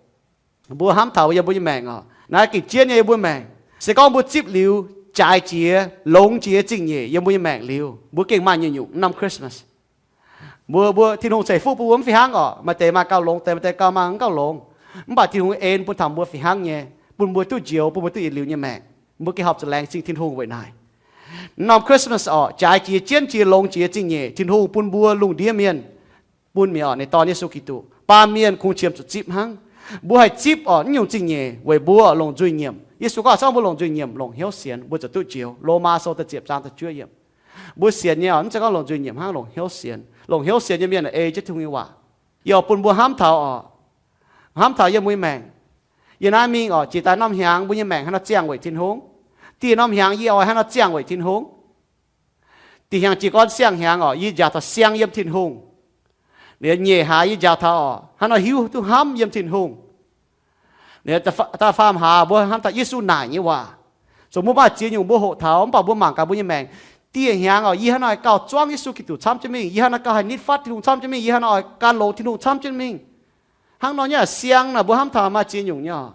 mbuo hnamv taux yiem mbuo nyei maengc oc, naaiv gengh jienv nyei yiem mbuo maengc. Se gorngv mbuo zipv liuz jaaix jiex, longx jiex zingh nyeic yiem mbuo nyei maengc liuz, mbuo gengh maaih nyungc-nyungc norm Christmas. Mbuo, mbuo Tin-Hungh ceix fuqv bun mbuo mv fih hnangv oc. Maaih deix maaih gauh longx, deix maaih deix gauh maaih mv gauh longx. Mv baac Tin-Hungh en bun taux mbuo fih hnangv nyei, bun mbuo duqv njoux, bun mbuo duqv yietc liuz nyei maengc. Mbuo gengh horpc zuqc laengz zingh Tin-Hungh weic naaic. Norm Christmas oc, jaaix jiex, jienv jiex, longx jiex zingh nyeic, Tin-Hungh bun mbuo lungh ndiev mienh, bun mienh oc, ninh Dorn Yesu Giduc, baamh mienh kungx qiemx zuqc zipv hnangv. Mbuo haih zipv oc, naaiv nyungc zingh nyeic weic mbuo longc nzuih nyiemc. Yesu gorngv se gorngv mbuo longc nzuih nyiemc, longc hnyouv sienx, mbuo ziouc duqv njoux. Lomaa Sou da'ziepc zaang da'juov yiemc. Mbuo sienx nyei oc, mv zeiz gorngv longc nzuih nyiemc hnangv, longc hnyouv sienx. Longc hnyouv sienx nyei mienh ei jienv Tin-Hungh nyei waac. Yie oix bun mbuo hnamv taux oc, hnamv taux yiem mbuo nyei maengc. Yiem naaiv mingh oc, jiex daaih norm hnyangx mbuo nyei maengc haaix nor ziangh weic Tin-Hungh? Dieh norm hnyangx yie oix haaix nor ziangh weic Tin-Hungh? Dieh hnyangx jiez gorn siang-hnyangx oc, yie njaaux taux siang yiem Tin-Hungh. Liuz nyeic hlaax yie njaaux taux oc, haaix nor hiuv duqv hnamv yiem Tin-Hungh. Liuz da'faam hlaax mbuo hnamv taux Yesu naaic nyei waac. Zoux mbuo maaih ziex nyungc mbuo hoqc taux, mv baac mbuo mangc gaax mbuo nyei maengc. Dieh hnyangx oc, yie haaix nor haih gauh zuangv Yesu Giduc camv jienv mingh, yie haaix nor gauh haih nitv fatv Tin-Hungh camv jienv mingh, yie haaix nor oix gan longx Tin-Hungh camv jienv mingh. Hnangv nor nyei siang naaic mbuo hnamv taux maaih ziex nyungc nyei oc.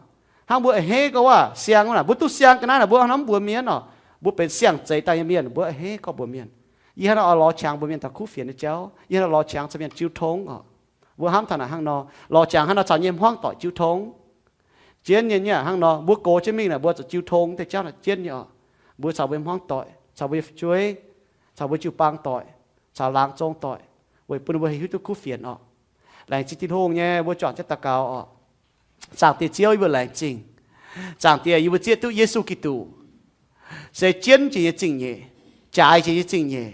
Hnangv mbuo a'hneiv gorngv waac siang naaic, mbuo duqv siang ga'naaiv naaic mbuo hnamv mbuox mienh oc, mbuo benx siang-zeix daaih nyei mienh, mbuo a'hneiv gorngv mbuox mienh, yie haaix nor oix lorz qangx mbuox mienh taux kuv fienx nyei jauv, yie hnangv nor lorz qangx caux mienh jiu tong oc. Mbuo hnamv taux naaic hnangv nor, lorz qangx hnangv nor caux nyei hmuangv doic jiu tong. Jienv nyei nyei hnangv nor, mbuo gox jienv mingh naaic mbuo zuqc jiu tong deix jauv naaic jienv nyei oc. Mbuo caux mbuo nyei hmuangv doic, caux mbuo nyei fu'jueiv, caux mbuo jiu-baang doic, caux laangz zong doic, weic bun mbuo haih hiuv duqv kuv fienx oc. Laengz zingh Tin-Hungh nyei, mbuo juangc jienv daux gaux oc. Zaangc Diex Ziouv, yie mbuo laengz zingh. Zaangc Diex, yie mbuo zieqv duqv Yesu Giduc se jienv jiex nyei zingh nyeic, jaaix jiex nyei zingh nyeic,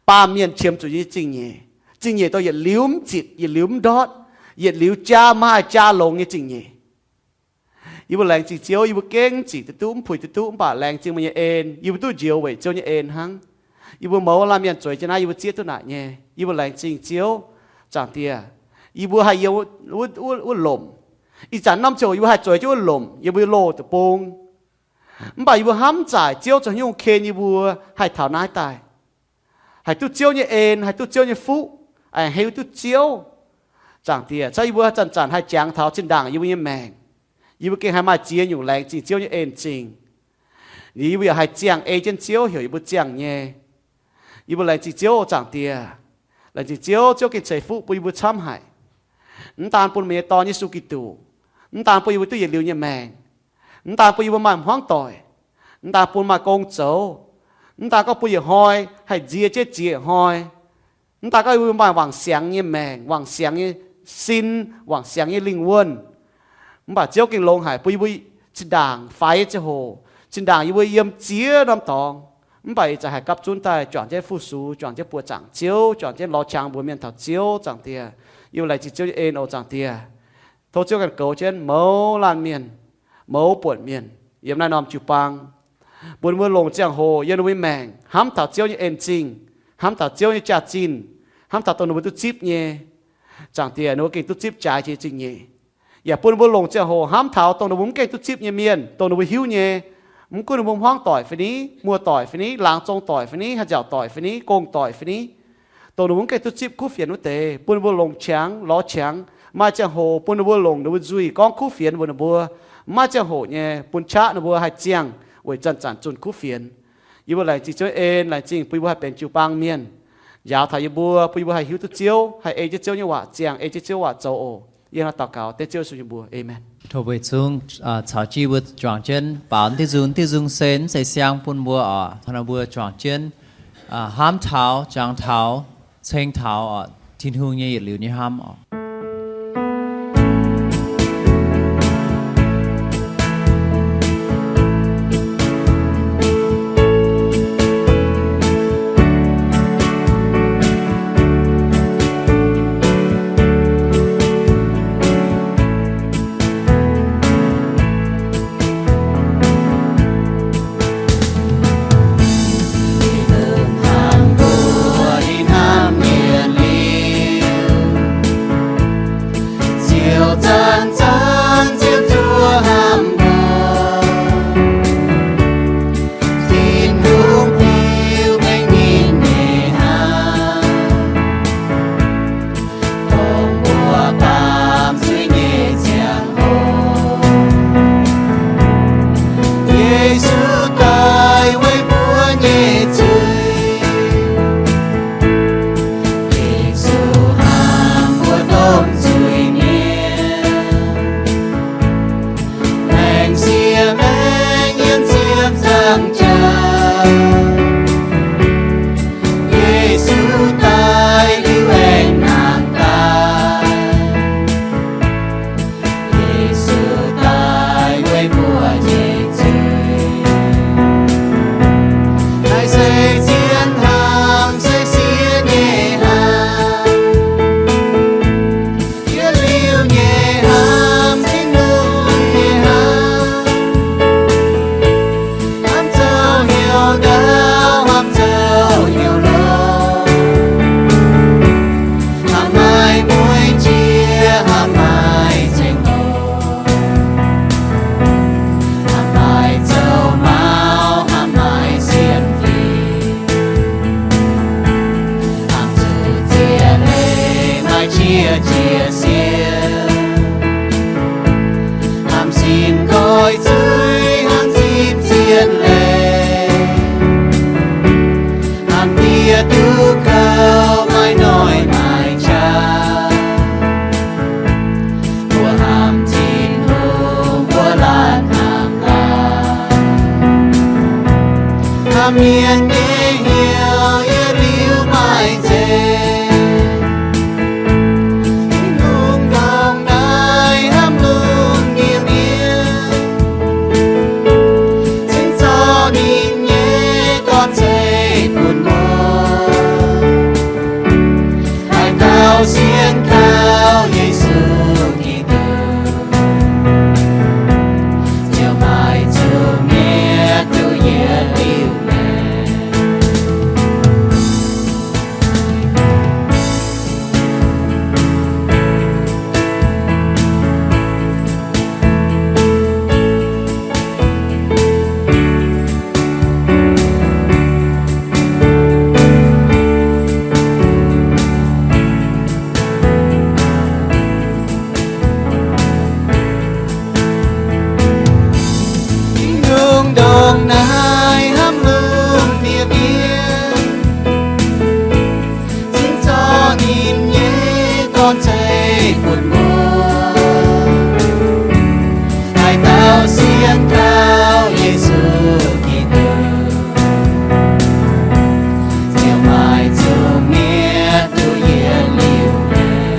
baamh mienh qiemx zuqc nyei zingh nyeic, zingh nyeic dongh yietc liuz mv zitc, yietc liuz mv ndortv, yietc liuz jaa maaih jaa longx nyei zingh nyeic. Yie mbuo laengz zingh Ziouv, yie mbuo gengh zic duqv duqv, mv puix duqv duqv, mv baac laengz zingh meih nyei en, yie mbuo duqv njoux weic Ziouv nyei en hnangv. Yie mbuo mouz laanh mienh zueiz jienv naaiv, yie mbuo zieqv duqv naaic nyei. Yie mbuo laengz zingh Ziouv, Zaangc Diex. Yie mbuo haih yiem wuov, wuov, wuov lomc. Ih zanc norm ziouc yie mbuo haih zueiz jienv wuov lomc, yiem mbuo loh deic-bung. Mv baac yie mbuo hnamv zaaic Ziouv zoux nyungc ken yie mbuo haih taux naaiv daaih, haih duqv Ziouv nyei en, haih duqv Ziouv nyei fuqv, aengx hiuv duqv Ziouv. Zaangc Diex, caux yie mbuo zanc-zanc haih jangx taux zinh ndaangc yie mbuo nyei maengc, yie mbuo gengh haih maaih ziex nyungc laengz zingh Ziouv nyei en-zingh. Liuz yie mbuo yaac haih ziangh ei jienv Ziouv heuc yie mbuo ziangh nyei. Yie mbuo laengz zingh Ziouv, Zaangc Diex. Laengz zingh Ziouv, Ziouv gengh ceix fuqv bun yie mbuo camv haic. Mv daan bun meih nyei Dorn, Yesu Giduc, mv daan bun yie mbuo duqv yietc liuz nyei maengc, mv daan bun yie mbuo maaih hmuangv doic, mv daan bun maaih gong zoux, mv daan gorngv bun yietc hnoi haih nzie jienv ziex hnoi, mv daan gorngv yie mbuo maaih wangc siangx nyei maengc, wangc siangx nyei sin, wangc siangx nyei lingh wuonh. Mv baac Ziouv gengh longx haic bun yie mbuo zinh ndaangc faix nyei ziangh hoc, zinh ndaangc yie mbuo yiem ziex norm dorngx, mv baac ih zanc haih gapv zunv daaih juangc jienv fu-sux, juangc jienv buoqc zaangc Ziouv, juangc jienv lorz qangx mbuox mienh taux Ziouv, Zaangc Diex. Yie mbuo laengz zingh Ziouv nyei en oc, Zaangc Diex. Tov Ziouv ganh goux jienv mouz laanh mienh, mouz buonc mienh yiem naaiv norm jiu-baang, bun ninh mbuo longc ziangh hoc yiem ninh mbuo nyei maengc hnamv taux Ziouv nyei en-zingh, hnamv taux Ziouv nyei jaax-zinh, hnamv taux dongh ninh mbuo duqv zipv nyei. Zaangc Diex, ninh mbuo gengh duqv zipv jaaix jiex zingh nyeic. Yaac bun ninh mbuo longc ziangh hoc hnamv taux dongh ninh mbuo mv gaengh duqv zipv nyei mienh, dongh ninh mbuo hiuv nyei. Mv gunv ninh mbuo hmuangv doic fai ni, muoz-doic fai ni, laangz zong doic fai ni, haaix nziaauc doic fai ni, gong doic fai ni, dongh ninh mbuo mv gaengh duqv zipv kuv fienx wuov deix, bun ninh mbuo longc qangx, lorz qangx, maaih ziangh hoc bun ninh mbuo longc ninh mbuo nzuih gorngv kuv fienx mbuox ninh mbuo. Mv maaih ziangh hoc nyei, bun qaqv ninh mbuo haih ziangh weic zanc-zanc zunh kuv fienx. Yie mbuo laengz zingh Ziouv en, laengz zingh bun yie mbuo haih benx jiu-baang mienh. Njaaux taux yie mbuo, bun yie mbuo haih hiuv duqv Ziouv, haih ei jienv Ziouv nyei waac ziangh, ei jienv Ziouv waac zoux oc. Yie hnangv daux gaux dengv Ziouv Yesu nyei mbuox. Aamen. Tov weic zungv caux jienv mbuo juangc jienv baaux diuh nzung. Diuh nzung se mv zeiz siang bun mbuo oc. Hnangv nor mbuo juangc jienv hnamv taux, jangx taux, ceng taux oc, Tin-Hungh nyei yietc liuz nyei hnamv oc. Mienh nyei hnyouv yietc liuz maaih nzengc. Tin-Hungh ndongc naaiv hnamv lungh ndiev mienh, cingx zorqv ninh nyei Dorn-Zeiv bun mbuo, haaix dauh sienx kaux Yesu Giduc, ziouc maaih zuqc mietc duqv yietc liuz maengc. Tin-Hungh ndongc naaiv hnamv lungh ndiev mienh, cingx zorqv ninh nyei Dorn-Zeiv bun mbuo, haaix dauh sienx kaux Yesu Giduc, ziouc maaih zuqc mietc duqv yietc liuz maengc.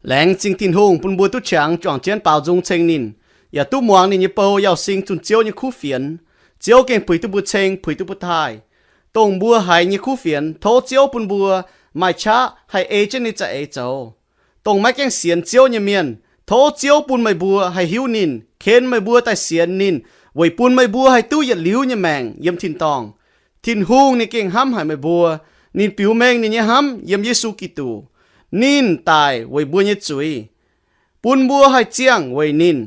Laengz zingh Tin-Hungh bun mbuo duqv qangx juangc jienv baaux nzung ceng ninh, yaac duqv muangx ninh nyei bou yauh sing zunh Ziouv nyei kuv fienx. Ziouv gengh puix duqv mbuo ceng, puix duqv mbuo taaih. Dongh mbuo haiz nyei kuv fienx, tov Ziouv bun mbuo maaih qaqv haih ei jienv ninh za'eix zoux. Dongh maiv gaengh sienx Ziouv nyei mienh, tov Ziouv bun meih mbuo haih hiuv ninh, ken meih mbuo daaih sienx ninh, weic bun meih mbuo haih duqv yietc liuz nyei maengc yiem tin-dorngh. Tin-Hungh ninh gengh hnamv haic meih mbuo. Ninh biux mengh ninh nyei hnamv yiem Yesu Giduc. Ninh daic weic mbuo nyei zuiz, bun mbuo haih ziangh weic ninh.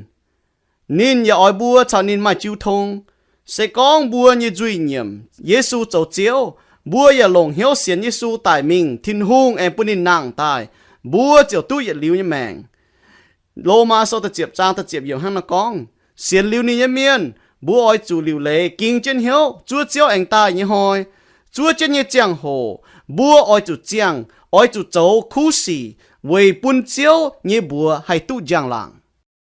Ninh yaac oix mbuo caux ninh maaih jiu tong. Se gorngv mbuo nyei nzuih nyiemc Yesu zoux Ziouv, mbuo yaac longc hnyouv sienx Yesu daic mingh, Tin-Hungh aengx bun ninh nangh daaih, mbuo ziouc duqv yietc liuz nyei maengc. Lomaa sou da'ziepc zaang da'ziepc yiemc hnangv naaiv gorngv, sienx liuz ninh nyei mienh, mbuo oix zuqc liuc leiz ging jienv hnyouv zuov Ziouv aengx daaih nyei hnoi. Zuov jienv nyei ziangh hoc, mbuo oix zuqc ziangh, oix zuqc zoux kuv sic weic bun Ziouv nyei mbuox haih duqv njang-laangc.